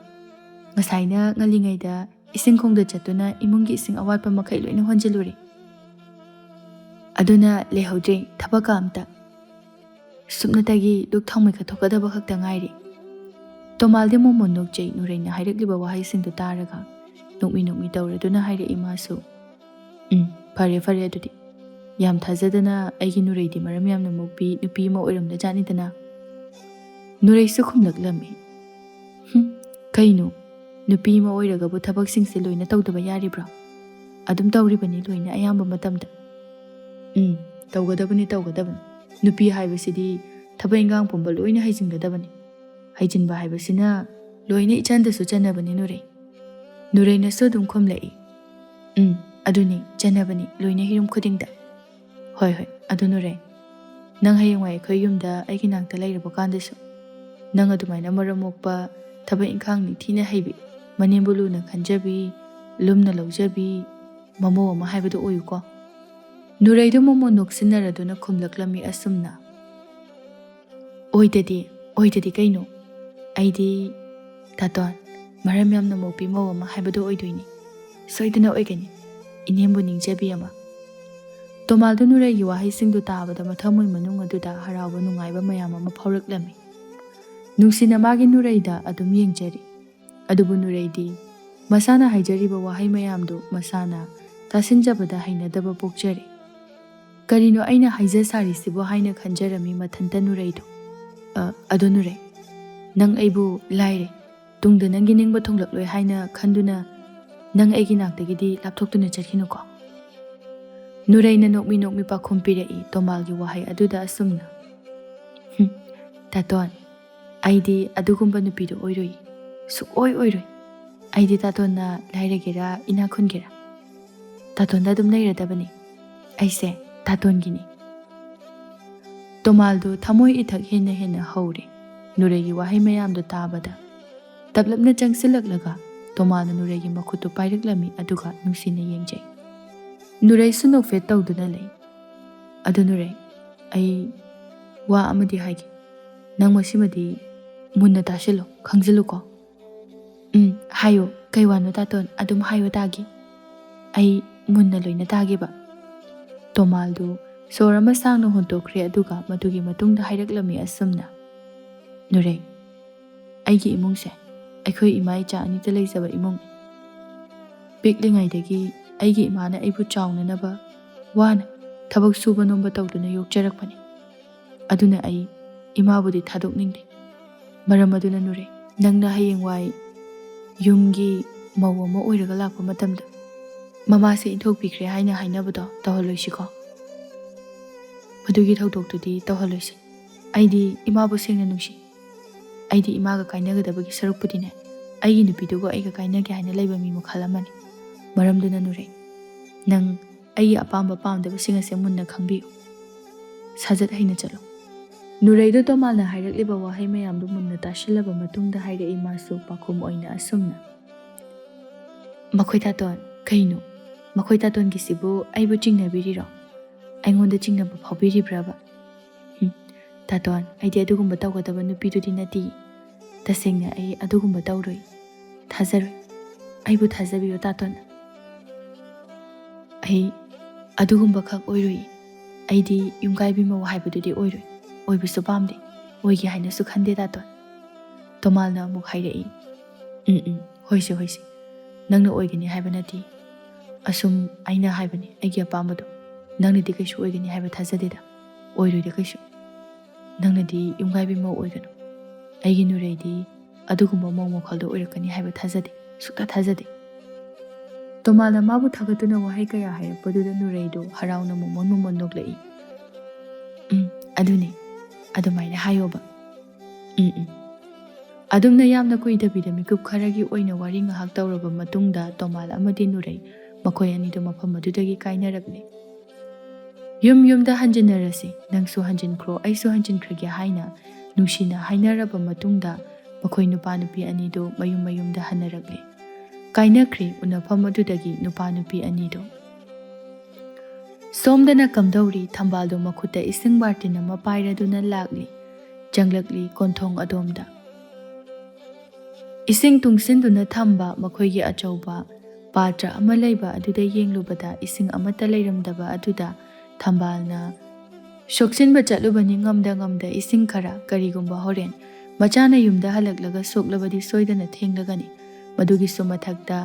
ꯉꯁꯥꯏꯅ ꯉꯜꯂꯤꯉꯩꯗ ꯏꯁꯤꯡ ꯈꯣꯡꯗ ꯆꯠꯇꯨꯅ ꯏꯃꯨꯡꯒꯤ ꯏꯁꯤꯡ ꯑꯋꯥꯠꯄ ꯃꯈꯩ ꯂꯣꯏꯅ ꯍꯣꯟꯖꯤꯜꯂꯨꯔꯦ꯫ ꯑꯗꯨꯅ ꯂꯩꯍꯧꯗ꯭ꯔꯦ ꯊꯕꯛꯀ ꯑꯝꯇ꯫ ꯁꯨꯞꯅꯇꯒꯤ ꯗꯨꯛ ꯊꯥꯎꯃꯩ ꯀꯠꯊꯣꯛꯀꯗꯕ ꯈꯛꯇ ꯉꯥꯏꯔꯦ꯫" ꯇꯣꯃꯥꯜꯗꯤ ꯃꯣꯃꯣꯟ ꯅꯣꯛꯆꯩ, ꯅꯨꯔꯩꯅ ꯍꯥꯏꯔꯛꯂꯤꯕ ꯋꯥꯍꯩꯁꯤꯡꯗꯨ ꯇꯥꯔꯒ ꯅꯣꯛꯃꯤ ꯅꯣꯛꯃꯤ ꯇꯧꯔꯗꯨꯅ ꯍꯥꯏꯔꯛꯏ ꯃꯥꯁꯨ, "ꯎꯝ, ꯐꯔꯦ ꯐꯔꯦ ꯑꯗꯨꯗꯤ꯫ ꯌꯥꯝ ꯊꯥꯖꯗꯅ ꯑꯩꯒꯤ ꯅꯨꯔꯩꯗꯤ ꯃꯔꯝ ꯌꯥꯝꯅ ꯃꯣꯛꯄꯤ ꯅꯨꯄꯤ ꯑꯃ ꯑꯣꯏꯔꯝꯂꯖꯥꯠꯅꯤꯗꯅ?" ꯅꯨꯔꯩꯁꯨ ꯈꯨꯝꯂꯛꯂꯝꯃꯤ꯫ "ꯍꯨꯝ, ꯀꯩꯅꯣ? ꯅꯨꯄꯤ ꯑꯃ ꯑꯣꯏꯔꯒꯕꯨ ꯊꯕꯛꯁꯤꯡꯁꯦ ꯂꯣꯏꯅ ꯇꯧꯗꯕ ꯌꯥꯔꯤꯕ꯭ꯔꯣ? ꯑꯗꯨꯝ ꯇꯧꯔꯤꯕꯅꯤ ꯂꯣꯏꯅ ꯑꯌꯥꯝꯕ ꯃꯇꯝꯗ꯫ ꯎꯝ, ꯇꯧꯒꯗꯕꯅꯤ, ꯇꯧꯒꯗꯕꯅꯤ꯫ ꯅꯨꯄꯤ ꯍꯥꯏꯕꯁꯤꯗꯤ ꯊꯕꯛ ꯏꯟꯈꯥꯡ ꯄꯨꯝꯕ ꯂꯣꯏꯅ ꯍꯩꯖꯤꯟꯒꯗꯕꯅꯤ꯫ ꯍꯩꯖꯤꯟꯕ ꯍꯥꯏꯕꯁꯤꯅ ꯂꯣꯏꯅ ꯏꯆꯟꯗꯁꯨ ꯆꯟꯅꯕꯅꯤ ꯅꯨꯔꯩ꯫" ꯅꯨꯔꯩꯅꯁꯨ ꯑꯗꯨꯝ ꯈꯨꯝꯂꯛꯏ꯫ "ꯎꯝ, ꯑꯗꯨꯅꯤ, ꯆꯟꯅꯕꯅꯤ ꯂꯣꯏꯅ ꯍꯤꯔꯝ ꯈꯨꯗꯤꯡꯗ꯫ ꯍꯣꯏ, ꯍꯣꯏ, ꯑꯗꯨ ꯅꯨꯔꯩ, ꯅꯪ ꯍꯌꯦꯡꯋꯥꯏ ꯑꯩꯈꯣꯏ ꯌꯨꯝꯗ ꯑꯩꯒꯤ ꯅꯥꯛꯇ ꯂꯩꯔꯕ ꯀꯥꯟꯗꯁꯨ ꯅꯪ ꯑꯗꯨꯃꯥꯏꯅ ꯃꯔꯝ ꯃꯣꯛꯄ, ꯊꯕꯛ ꯏꯟꯈꯥꯡ ꯅꯤꯡꯊꯤꯅ ꯍꯩꯕꯤ, ꯃꯅꯦꯝꯕꯨ ꯂꯨꯅ ꯈꯟꯖꯕꯤ, ꯂꯨꯝꯅ ꯂꯧꯖꯕꯤ ꯃꯃꯧ ꯑꯃ ꯍꯥꯏꯕꯗꯨ ꯑꯣꯏꯌꯨꯀꯣ꯫" ꯅꯨꯔꯩꯗꯨ ꯃꯃꯣꯟ ꯅꯣꯛꯁꯤꯟꯅꯔꯗꯨꯅ ꯈꯨꯝꯂꯛꯂꯝꯃꯤ ꯑꯁꯨꯝꯅ, "ꯑꯣꯏꯗꯗꯤ, ꯑꯣꯏꯗꯗꯤ ꯀꯩꯅꯣ? ꯑꯩꯗꯤ ꯇꯥꯇꯣꯟ, ꯃꯔꯝ ꯌꯥꯝꯅ ꯃꯣꯛꯄꯤ ꯃꯧ ꯑꯃ ꯍꯥꯏꯕꯗꯨ ꯑꯣꯏꯗꯣꯏꯅꯤ꯫ ꯁꯣꯏꯗꯅ ꯑꯣꯏꯒꯅꯤ, ꯏꯅꯦꯝꯕꯨ ꯅꯤꯡꯖꯕꯤ ꯑꯃ꯫" ꯇꯣꯃꯥꯜꯗꯨ ꯅꯨꯔꯩꯒꯤ ꯋꯥꯍꯩꯁꯤꯡꯗꯨ ꯇꯥꯕꯗ ꯃꯊꯃꯣꯏ ꯃꯅꯨꯡ ꯑꯗꯨꯗ ꯍꯔꯥꯎꯕ ꯅꯨꯡꯉꯥꯏꯕ ꯃꯌꯥꯝ ꯑꯃ ꯐꯥꯎꯔꯛꯂꯝꯃꯤ꯫ ꯅꯨꯡꯁꯤꯅ ꯃꯥꯒꯤ ꯅꯨꯔꯩꯗ ꯑꯗꯨꯝ ꯌꯦꯡꯖꯔꯤ꯫ ꯑꯗꯨꯕꯨ ꯅꯨꯔꯩꯗꯤ ꯃꯁꯥꯅ ꯍꯥꯏꯖꯔꯤꯕ ꯋꯥꯍꯩ ꯃꯌꯥꯝꯗꯨ ꯃꯁꯥꯅ ꯇꯥꯁꯤꯟꯖꯕꯗ ꯍꯩꯅꯗꯕ ꯄꯣꯛꯆꯔꯤ꯫ "ꯀꯔꯤꯅꯣ ꯑꯩꯅ ꯍꯥꯏꯖ ꯁꯥꯔꯤꯁꯤꯕꯣ?" ꯍꯥꯏꯅ ꯈꯟꯖꯔꯝꯃꯤ ꯃꯊꯟꯇ ꯅꯨꯔꯩꯗꯨ꯫ "ꯑ, ꯑꯗꯣ ꯅꯨꯔꯩ, ꯅꯪ ꯑꯩꯕꯨ ꯂꯥꯏꯔꯦ, ꯇꯨꯡꯗ ꯅꯪꯒꯤ ꯅꯤꯡꯕ ꯊꯨꯡꯂꯛꯂꯣꯏ ꯍꯥꯏꯅ ꯈꯟꯗꯨꯅ ꯅꯪ ꯑꯩꯒꯤ ꯅꯥꯛꯇꯒꯤꯗꯤ ꯂꯥꯞꯊꯣꯛꯇꯨꯅ ꯆꯠꯈꯤꯅꯨꯀꯣ꯫" ꯅꯨꯔꯩꯅ ꯅꯣꯛꯃꯤ ꯅꯣꯛꯃꯤ ꯄꯥꯎꯈꯨꯝ ꯄꯤꯔꯛꯏ ꯇꯣꯃꯥꯜꯒꯤ ꯋꯥꯍꯩ ꯑꯗꯨꯗ ꯑꯁꯨꯝꯅ, "ꯍꯨꯝ, ꯇꯥꯇꯣꯟ, ꯑꯩꯗꯤ ꯑꯗꯨꯒꯨꯝꯕ ꯅꯨꯄꯤꯗꯨ ꯑꯣꯏꯔꯣꯏ, ꯁꯨꯛꯑꯣꯏ ꯑꯣꯏꯔꯣꯏ꯫ ꯑꯩꯗꯤ ꯇꯥꯇꯣꯟꯅ ꯂꯥꯏꯔꯒꯦꯔꯥ ꯏꯅꯥꯛ ꯈꯨꯟꯒꯦꯔꯥ, ꯇꯥꯇꯣꯟꯗ ꯑꯗꯨꯝ ꯂꯩꯔꯗꯕꯅꯤ꯫ ꯑꯩꯁꯦ ꯇꯥꯇꯣꯟꯒꯤꯅꯤ꯫" ꯇꯣꯃꯥꯜꯗꯨ ꯊꯃꯣꯏ ꯏꯊꯛ ꯍꯦꯟꯅ ꯍꯦꯟꯅ ꯍꯧꯔꯦ ꯅꯨꯔꯩꯒꯤ ꯋꯥꯍꯩ ꯃꯌꯥꯝꯗꯨ ꯇꯥꯕꯗ꯫ ꯇꯞꯂꯞꯅ ꯆꯪꯁꯤꯜꯂꯛꯂꯒ ꯇꯣꯃꯥꯜꯅ ꯅꯨꯔꯩꯒꯤ ꯃꯈꯨꯠꯇꯨ ꯄꯥꯏꯔꯛꯂꯝꯃꯤ ꯑꯗꯨꯒ ꯅꯨꯡꯁꯤꯅ ꯌꯦꯡꯖꯩ꯫ ꯅꯨꯔꯩꯁꯨ ꯅꯣꯛꯐꯦꯠ ꯇꯧꯗꯨꯅ ꯂꯩ꯫ "ꯑꯗꯨ ꯅꯨꯔꯩ, ꯑꯩ ꯋꯥ ꯑꯃꯗꯤ ꯍꯥꯏꯒꯦ꯫ ꯅꯪ ꯃꯁꯤꯃꯗꯤ ꯃꯨꯟꯅ ꯇꯥꯁꯤꯜꯂꯨ, ꯈꯪꯖꯤꯜꯂꯨꯀꯣ꯫" "ꯎꯝ, ꯍꯥꯏꯌꯨ, ꯀꯩ ꯋꯥꯅꯣ ꯇꯥꯇꯣꯟ? ꯑꯗꯨꯝ ꯍꯥꯏꯌꯨ ꯇꯥꯒꯦ꯫ ꯑꯩ ꯃꯨꯟꯅ ꯂꯣꯏꯅ ꯇꯥꯒꯦꯕ꯫" ꯇꯣꯃꯥꯜꯗꯨ ꯁꯣꯔ ꯑꯃ ꯁꯥꯡꯅ ꯍꯣꯟꯇꯣꯛꯈ꯭ꯔꯦ, ꯑꯗꯨꯒ ꯃꯗꯨꯒꯤ ꯃꯇꯨꯡꯗ ꯍꯥꯏꯔꯛꯂꯝꯃꯤ ꯑꯁꯨꯝꯅ, "ꯅꯨꯔꯩ, ꯑꯩꯒꯤ ꯏꯃꯨꯡꯁꯦ ꯑꯩꯈꯣꯏ ꯏꯃꯥ ꯏꯆꯥ ꯑꯅꯤꯇ ꯂꯩꯖꯕ ꯏꯃꯨꯡꯅꯤ꯫ ꯄꯤꯛꯂꯤꯉꯩꯗꯒꯤ ꯑꯩꯒꯤ ꯏꯃꯥꯅ ꯑꯩꯕꯨ ꯆꯥꯎꯅꯅꯕ ꯋꯥꯅ ꯊꯕꯛ ꯁꯨꯕ ꯅꯣꯝꯕ ꯇꯧꯗꯨꯅ ꯌꯣꯛꯆꯔꯛꯄꯅꯤ꯫ ꯑꯗꯨꯅ ꯑꯩ ꯏꯃꯥꯕꯨꯗꯤ ꯊꯥꯗꯣꯛꯅꯤꯡꯗꯦ꯫ ꯃꯔꯝ ꯑꯗꯨꯅ ꯅꯨꯔꯦ, ꯅꯪꯅ ꯍꯌꯦꯡꯋꯥꯏ ꯌꯨꯝꯒꯤ ꯃꯧ ꯑꯃ ꯑꯣꯏꯔꯒ ꯂꯥꯛꯄ ꯃꯇꯝꯗ ꯃꯃꯥꯁꯦ ꯏꯟꯊꯣꯛꯄꯤꯈ꯭ꯔꯦ ꯍꯥꯏꯅ ꯍꯥꯏꯅꯕꯗꯣ ꯇꯧꯍꯜꯂꯣꯏꯁꯤꯀꯣ꯫ ꯃꯗꯨꯒꯤ ꯊꯧꯗꯣꯛꯇꯨꯗꯤ ꯇꯧꯍꯜꯂꯣꯏꯁꯤ꯫ ꯑꯩꯗꯤ ꯏꯃꯥꯕꯨ ꯁꯦꯡꯅ ꯅꯨꯡꯁꯤ꯫ ꯑꯩꯗꯤ ꯏꯃꯥꯒ ꯀꯥꯏꯅꯒꯗꯕꯒꯤ ꯁꯔꯨꯛꯄꯨꯗꯤꯅꯦ, ꯑꯩꯒꯤ ꯅꯨꯄꯤꯗꯨꯒ ꯑꯩꯒ ꯀꯥꯏꯅꯒꯦ ꯍꯥꯏꯅ ꯂꯩꯕ ꯃꯤ ꯃꯈꯜ ꯑꯃꯅꯤ꯫ ꯃꯔꯝꯗꯨꯅ ꯅꯨꯔꯦ, ꯅꯪ ꯑꯩꯒꯤ ꯑꯄꯥꯝꯕ ꯄꯥꯝꯗꯕꯁꯤꯡ ꯑꯁꯦ ꯃꯨꯟꯅ ꯈꯪꯕꯤꯌꯨ꯫ ꯁꯥꯖꯠ ꯍꯩꯅ ꯆꯠꯂꯨ꯫ ꯅꯨꯔꯩꯗꯣ ꯇꯣꯃꯥꯜꯅ ꯍꯥꯏꯔꯛꯂꯤꯕ ꯋꯥꯍꯩ ꯃꯌꯥꯝꯗꯨ ꯃꯨꯟꯅ ꯇꯥꯁꯤꯜꯂꯕ ꯃꯇꯨꯡꯗ ꯍꯥꯏꯔꯛꯏ ꯃꯥꯁꯨ ꯄꯥꯈꯨꯝ ꯑꯣꯏꯅ ꯑꯁꯨꯝꯅ, "ꯃꯈꯣꯏ ꯇꯥꯇꯣꯟ, ꯀꯩꯅꯣ? ꯃꯈꯣꯏ ꯇꯥꯇꯣꯟꯒꯤꯁꯤꯕꯨ ꯑꯩꯕꯨ ꯆꯤꯡꯅꯕꯤꯔꯤꯔꯣ? ꯑꯩꯉꯣꯟꯗ ꯆꯤꯡꯅꯕ ꯐꯥꯎꯕꯤꯔꯤꯕ꯭ꯔꯕ? ꯍꯨꯝ, ꯇꯥꯇꯣꯟ, ꯑꯩꯗꯤ ꯑꯗꯨꯒꯨꯝꯕ ꯇꯧꯒꯗꯕ ꯅꯨꯄꯤꯗꯨꯗꯤ ꯅꯠꯇꯦ꯫ ꯇꯁꯦꯡꯅ ꯑꯩ ꯑꯗꯨꯒꯨꯝꯕ ꯇꯧꯔꯣꯏ꯫ ꯊꯥꯖꯔꯣꯏ꯫ ꯑꯩꯕꯨ ꯊꯥꯖꯕꯤꯌꯨ ꯇꯥꯇꯣꯟ꯫ ꯑꯩ ꯑꯗꯨꯒꯨꯝꯕ ꯈꯛ ꯑꯣꯏꯔꯣꯏ꯫ ꯑꯩꯗꯤ ꯌꯨꯝꯀꯥꯏꯕꯤ ꯃꯧ ꯍꯥꯏꯕꯗꯨꯗꯤ ꯑꯣꯏꯔꯣꯏ꯫ ꯑꯣꯏꯕꯁꯨ ꯄꯥꯝꯗꯦ꯫ ꯑꯣꯏꯒꯦ ꯍꯥꯏꯅꯁꯨ ꯈꯟꯗꯦ ꯇꯥꯇꯣꯟ꯫" ꯇꯣꯃꯥꯜꯅ ꯑꯃꯨꯛ ꯍꯥꯏꯔꯛꯏ, "ꯎꯝ, ꯎꯝ, ꯍꯣꯏꯁꯦ, ꯍꯣꯏꯁꯦ꯫ ꯅꯪꯅ ꯑꯣꯏꯒꯅꯤ ꯍꯥꯏꯕ ꯅꯠꯇꯦ꯫ ꯑꯁꯨꯝ ꯑꯩꯅ ꯍꯥꯏꯕꯅꯤ, ꯑꯩꯒꯤ ꯑꯄꯥꯝꯕꯗꯣ꯫ ꯅꯪꯅꯗꯤ ꯀꯩꯁꯨ ꯑꯣꯏꯒꯅꯤ ꯍꯥꯏꯕ ꯊꯥꯖꯗꯦꯗ꯫ ꯑꯣꯏꯔꯣꯏꯗ ꯀꯩꯁꯨ꯫ ꯅꯪꯅꯗꯤ ꯌꯨꯝꯒꯥꯏꯕꯤ ꯃꯧ ꯑꯣꯏꯒꯅꯨ꯫ ꯑꯩꯒꯤ ꯅꯨꯔꯩꯗꯤ ꯑꯗꯨꯒꯨꯝꯕ ꯃꯧ ꯃꯈꯜꯗꯣ ꯑꯣꯏꯔꯛꯀꯅꯤ ꯍꯥꯏꯕ ꯊꯥꯖꯗꯦ, ꯁꯨꯛꯊꯥ ꯊꯥꯖꯗꯦ꯫" ꯇꯣꯃꯥꯜꯅ ꯃꯥꯕꯨ ꯊꯥꯒꯠꯇꯨꯅ ꯋꯥꯍꯩ ꯀꯌꯥ ꯍꯥꯏꯔꯛꯄꯗꯨꯗ ꯅꯨꯔꯩꯗꯨ ꯍꯔꯥꯎꯅ ꯃꯣꯃꯣꯟ ꯃꯣꯃꯣꯟ ꯅꯣꯛꯂꯛꯏ꯫ "ꯎꯝ, ꯑꯗꯨꯅꯤ꯫ ꯑꯗꯨꯃꯥꯏꯅ ꯍꯥꯏꯌꯣꯕ꯫ ꯎꯝ, ꯎꯝ꯫" ꯑꯗꯨꯝꯅ ꯌꯥꯝꯅ ꯀꯨꯏꯗꯕꯤꯗ ꯃꯤꯀꯨꯞ ꯈꯔꯒꯤ ꯑꯣꯏꯅ ꯋꯥꯔꯤ ꯉꯥꯏꯍꯥꯛ ꯇꯧꯔꯕ ꯃꯇꯨꯡꯗ ꯇꯣꯃꯥꯜ ꯑꯃꯗꯤ ꯅꯨꯔꯩ ꯃꯈꯣꯏ ꯑꯅꯤꯗꯨ ꯃꯐꯝ ꯑꯗꯨꯗꯒꯤ ꯀꯥꯏꯅꯔꯛꯂꯦ꯫ "ꯌꯨꯝ ꯌꯨꯝꯗ ꯍꯟꯖꯤꯟꯅꯔꯁꯤ, ꯅꯪꯁꯨ ꯍꯟꯖꯤꯟꯈ꯭ꯔꯣ, ꯑꯩꯁꯨ ꯍꯟꯖꯤꯟꯈ꯭ꯔꯒꯦ" ꯍꯥꯏꯅ ꯅꯨꯡꯁꯤꯅ ꯍꯥꯏꯅꯔꯕ ꯃꯇꯨꯡꯗ ꯃꯈꯣꯏ ꯅꯨꯄꯥ ꯅꯨꯄꯤ ꯑꯅꯤꯗꯨ ꯃꯌꯨꯝ ꯃꯌꯨꯝꯗ ꯍꯟꯅꯔꯛꯂꯦ꯫ ꯀꯥꯏꯅꯈ꯭ꯔꯦ ꯎꯅꯐꯝ ꯑꯗꯨꯗꯒꯤ ꯅꯨꯄꯥ ꯅꯨꯄꯤ ꯑꯅꯤꯗꯨ꯫ ꯁꯣꯝꯗꯅ ꯀꯝꯗꯧꯔꯤ? ꯊꯝꯕꯥꯜꯗꯨ ꯃꯈꯨꯠꯇ ꯏꯁꯤꯡ ꯕꯥꯔꯇꯤꯟ ꯑꯃ ꯄꯥꯏꯔꯗꯨꯅ ꯂꯥꯛꯂꯤ, ꯆꯪꯂꯛꯂꯤ ꯀꯣꯟꯊꯣꯡ ꯑꯗꯣꯝꯗ꯫ ꯏꯁꯤꯡ ꯇꯨꯡꯁꯤꯟꯗꯨꯅ ꯊꯝꯕ ꯃꯈꯣꯏꯒꯤ ꯑꯆꯧꯕ ꯄꯥꯇ꯭ꯔ ꯑꯃ ꯂꯩꯕ ꯑꯗꯨꯗ ꯌꯦꯡꯂꯨꯕꯗ ꯏꯁꯤꯡ ꯑꯃꯠꯇ ꯂꯩꯔꯝꯗꯕ ꯑꯗꯨꯗ ꯊꯝꯕꯥꯜꯅ ꯁꯣꯛꯆꯤꯟꯕ ꯆꯠꯂꯨꯕꯅꯤ ꯉꯝꯗ ꯉꯝꯗ ꯏꯁꯤꯡ ꯈꯔ, ꯀꯔꯤꯒꯨꯝꯕ ꯍꯣꯔꯦꯟ ꯃꯆꯥꯅ ꯌꯨꯝꯗ ꯍꯜꯂꯛꯂꯒ ꯁꯣꯛꯂꯕꯗꯤ ꯁꯣꯏꯗꯅ ꯊꯦꯡꯂꯒꯅꯤ꯫ ꯃꯗꯨꯒꯤꯁꯨ ꯃꯊꯛꯇ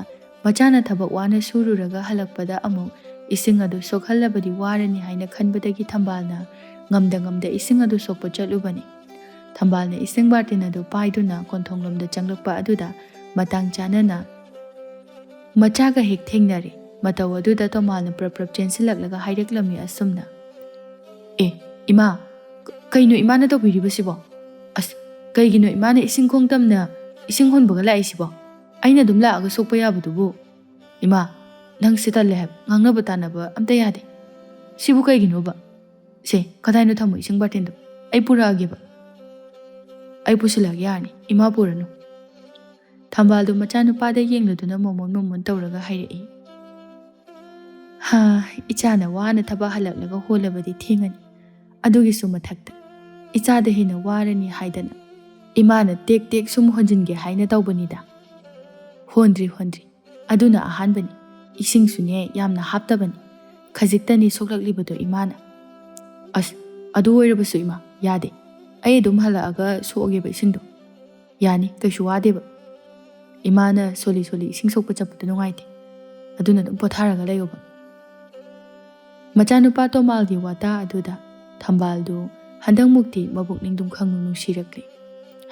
ꯃꯆꯥꯅ ꯊꯕꯛ ꯋꯥꯅ ꯁꯨꯔꯨꯔꯒ ꯍꯜꯂꯛꯄꯗ ꯑꯃꯨꯛ ꯏꯁꯤꯡ ꯑꯗꯨ ꯁꯣꯛꯍꯜꯂꯕꯗꯤ ꯋꯥꯔꯅꯤ ꯍꯥꯏꯅ ꯈꯟꯕꯗꯒꯤ ꯊꯝꯕꯥꯜꯅ ꯉꯝꯗ ꯉꯝꯗ ꯏꯁꯤꯡ ꯑꯗꯨ ꯁꯣꯛꯄ ꯆꯠꯂꯨꯕꯅꯤ꯫ ꯊꯝꯕꯥꯜꯅ ꯏꯁꯤꯡ ꯕꯥꯔꯇꯤꯟ ꯑꯗꯨ ꯄꯥꯏꯗꯨꯅ ꯀꯣꯟꯊꯣꯡꯂꯣꯝꯗ ꯆꯪꯂꯛꯄ ꯑꯗꯨꯗ ꯃꯇꯥꯡ ꯆꯥꯅꯅ ꯃꯆꯥꯒ ꯍꯦꯛ ꯊꯦꯡꯅꯔꯦ꯫ ꯃꯇꯧ ꯑꯗꯨꯗ ꯇꯣꯃꯥꯜꯅ ꯄ꯭ꯔꯞ ꯄ꯭ꯔꯞ ꯆꯦꯟꯁꯤꯜꯂꯛꯂꯒ ꯍꯥꯏꯔꯛꯂꯝꯃꯤ ꯑꯁꯨꯝꯅ, "ꯑꯦ, ꯏꯃꯥ, ꯀ-, ꯀꯩꯅꯣ ꯏꯃꯥꯅ ꯇꯧꯕꯤꯔꯤꯕꯁꯤꯕꯣ? ꯑꯁ, ꯀꯩꯒꯤꯅꯣ ꯏꯃꯥꯅ ꯏꯁꯤꯡ ꯈꯣꯡ ꯇꯝꯅ ꯏꯁꯤꯡ ꯍꯣꯟꯕꯒ ꯂꯥꯛꯏꯁꯤꯕꯣ? ꯑꯩꯅ ꯑꯗꯨꯝ ꯂꯥꯛꯑꯒ ꯁꯣꯛꯄ ꯌꯥꯕꯗꯨꯕꯨ? ꯏꯃꯥ, ꯅꯪꯁꯦ ꯇꯜꯂꯦ ꯍꯥꯏꯕ, ꯉꯥꯡꯅꯕ ꯇꯥꯅꯕ ꯑꯝꯇ ꯌꯥꯗꯦ꯫ ꯁꯤꯕꯨ ꯀꯩꯒꯤꯅꯣꯕ? ꯁꯦ, ꯀꯗꯥꯏꯅꯣ ꯊꯝꯃꯣ ꯏꯁꯤꯡ ꯕꯥꯔꯇꯤꯟꯗꯣ? ꯑꯩ ꯄꯨꯔꯛꯑꯒꯦꯕ꯫ ꯑꯩ ꯄꯨꯁꯤꯜꯂꯛꯑꯒꯦ ꯌꯥꯔꯅꯤ, ꯏꯃꯥ ꯄꯨꯔꯅꯨ꯫" ꯊꯝꯕꯥꯜꯗꯨ ꯃꯆꯥꯅꯨꯄꯥꯗ ꯌꯦꯡꯂꯗꯨꯅ ꯃꯣꯃꯣꯟ ꯃꯣꯃꯣꯟ ꯇꯧꯔꯒ ꯍꯥꯏꯔꯛꯏ꯫ "ꯍꯥ, ꯏꯆꯥꯅ ꯋꯥꯅ ꯊꯕꯛ ꯍꯜꯂꯛꯂꯒ ꯍꯣꯜꯂꯕꯗꯤ ꯊꯦꯡꯉꯅꯤ꯫ ꯑꯗꯨꯒꯤꯁꯨ ꯃꯊꯛꯇ ꯏꯆꯥꯗ ꯍꯦꯟꯅ ꯋꯥꯔꯅꯤ ꯍꯥꯏꯗꯅ ꯏꯃꯥꯅ ꯇꯦꯛ ꯇꯦꯛ ꯁꯨꯝ ꯍꯣꯟꯖꯤꯟꯒꯦ ꯍꯥꯏꯅ ꯇꯧꯕꯅꯤꯗ꯫ ꯍꯣꯟꯗ꯭ꯔꯤ, ꯍꯣꯟꯗ꯭ꯔꯤ꯫ ꯑꯗꯨꯅ ꯑꯍꯥꯟꯕꯅꯤ꯫ ꯏꯁꯤꯡꯁꯨꯅꯦ ꯌꯥꯝꯅ ꯍꯥꯞꯇꯕꯅꯤ꯫ ꯈꯖꯤꯛꯇꯅꯤ ꯁꯣꯛꯂꯛꯂꯤꯕꯗꯣ ꯏꯃꯥꯅ꯫" "ꯑꯁ, ꯑꯗꯨ ꯑꯣꯏꯔꯕꯁꯨ ꯏꯃꯥ, ꯌꯥꯗꯦ꯫ ꯑꯩ ꯑꯗꯨꯝ ꯍꯜꯂꯛꯑꯒ ꯁꯣꯛꯑꯒꯦꯕ ꯏꯁꯤꯡꯗꯣ꯫" "ꯌꯥꯅꯤ, ꯀꯩꯁꯨ ꯋꯥꯗꯦꯕ꯫ ꯏꯃꯥꯅ ꯁꯣꯜꯂꯤ ꯁꯣꯜꯂꯤ ꯏꯁꯤꯡ ꯁꯣꯛꯄ ꯆꯠꯄꯗꯣ ꯅꯨꯡꯉꯥꯏꯇꯦ꯫ ꯑꯗꯨꯅ ꯑꯗꯨꯝ ꯄꯣꯊꯥꯔꯒ ꯂꯩꯌꯣꯕ꯫" ꯃꯆꯥꯅꯨꯄꯥ ꯇꯣꯃꯥꯜꯒꯤ ꯋꯥꯇꯥ ꯑꯗꯨꯗ ꯊꯝꯕꯥꯜꯗꯨ ꯍꯟꯗꯛꯃꯨꯛꯇꯤ ꯃꯕꯨꯛꯅꯤꯡ ꯗꯨꯝ ꯈꯪꯅꯨꯡ ꯅꯨꯡꯁꯤꯔꯛꯂꯦ꯫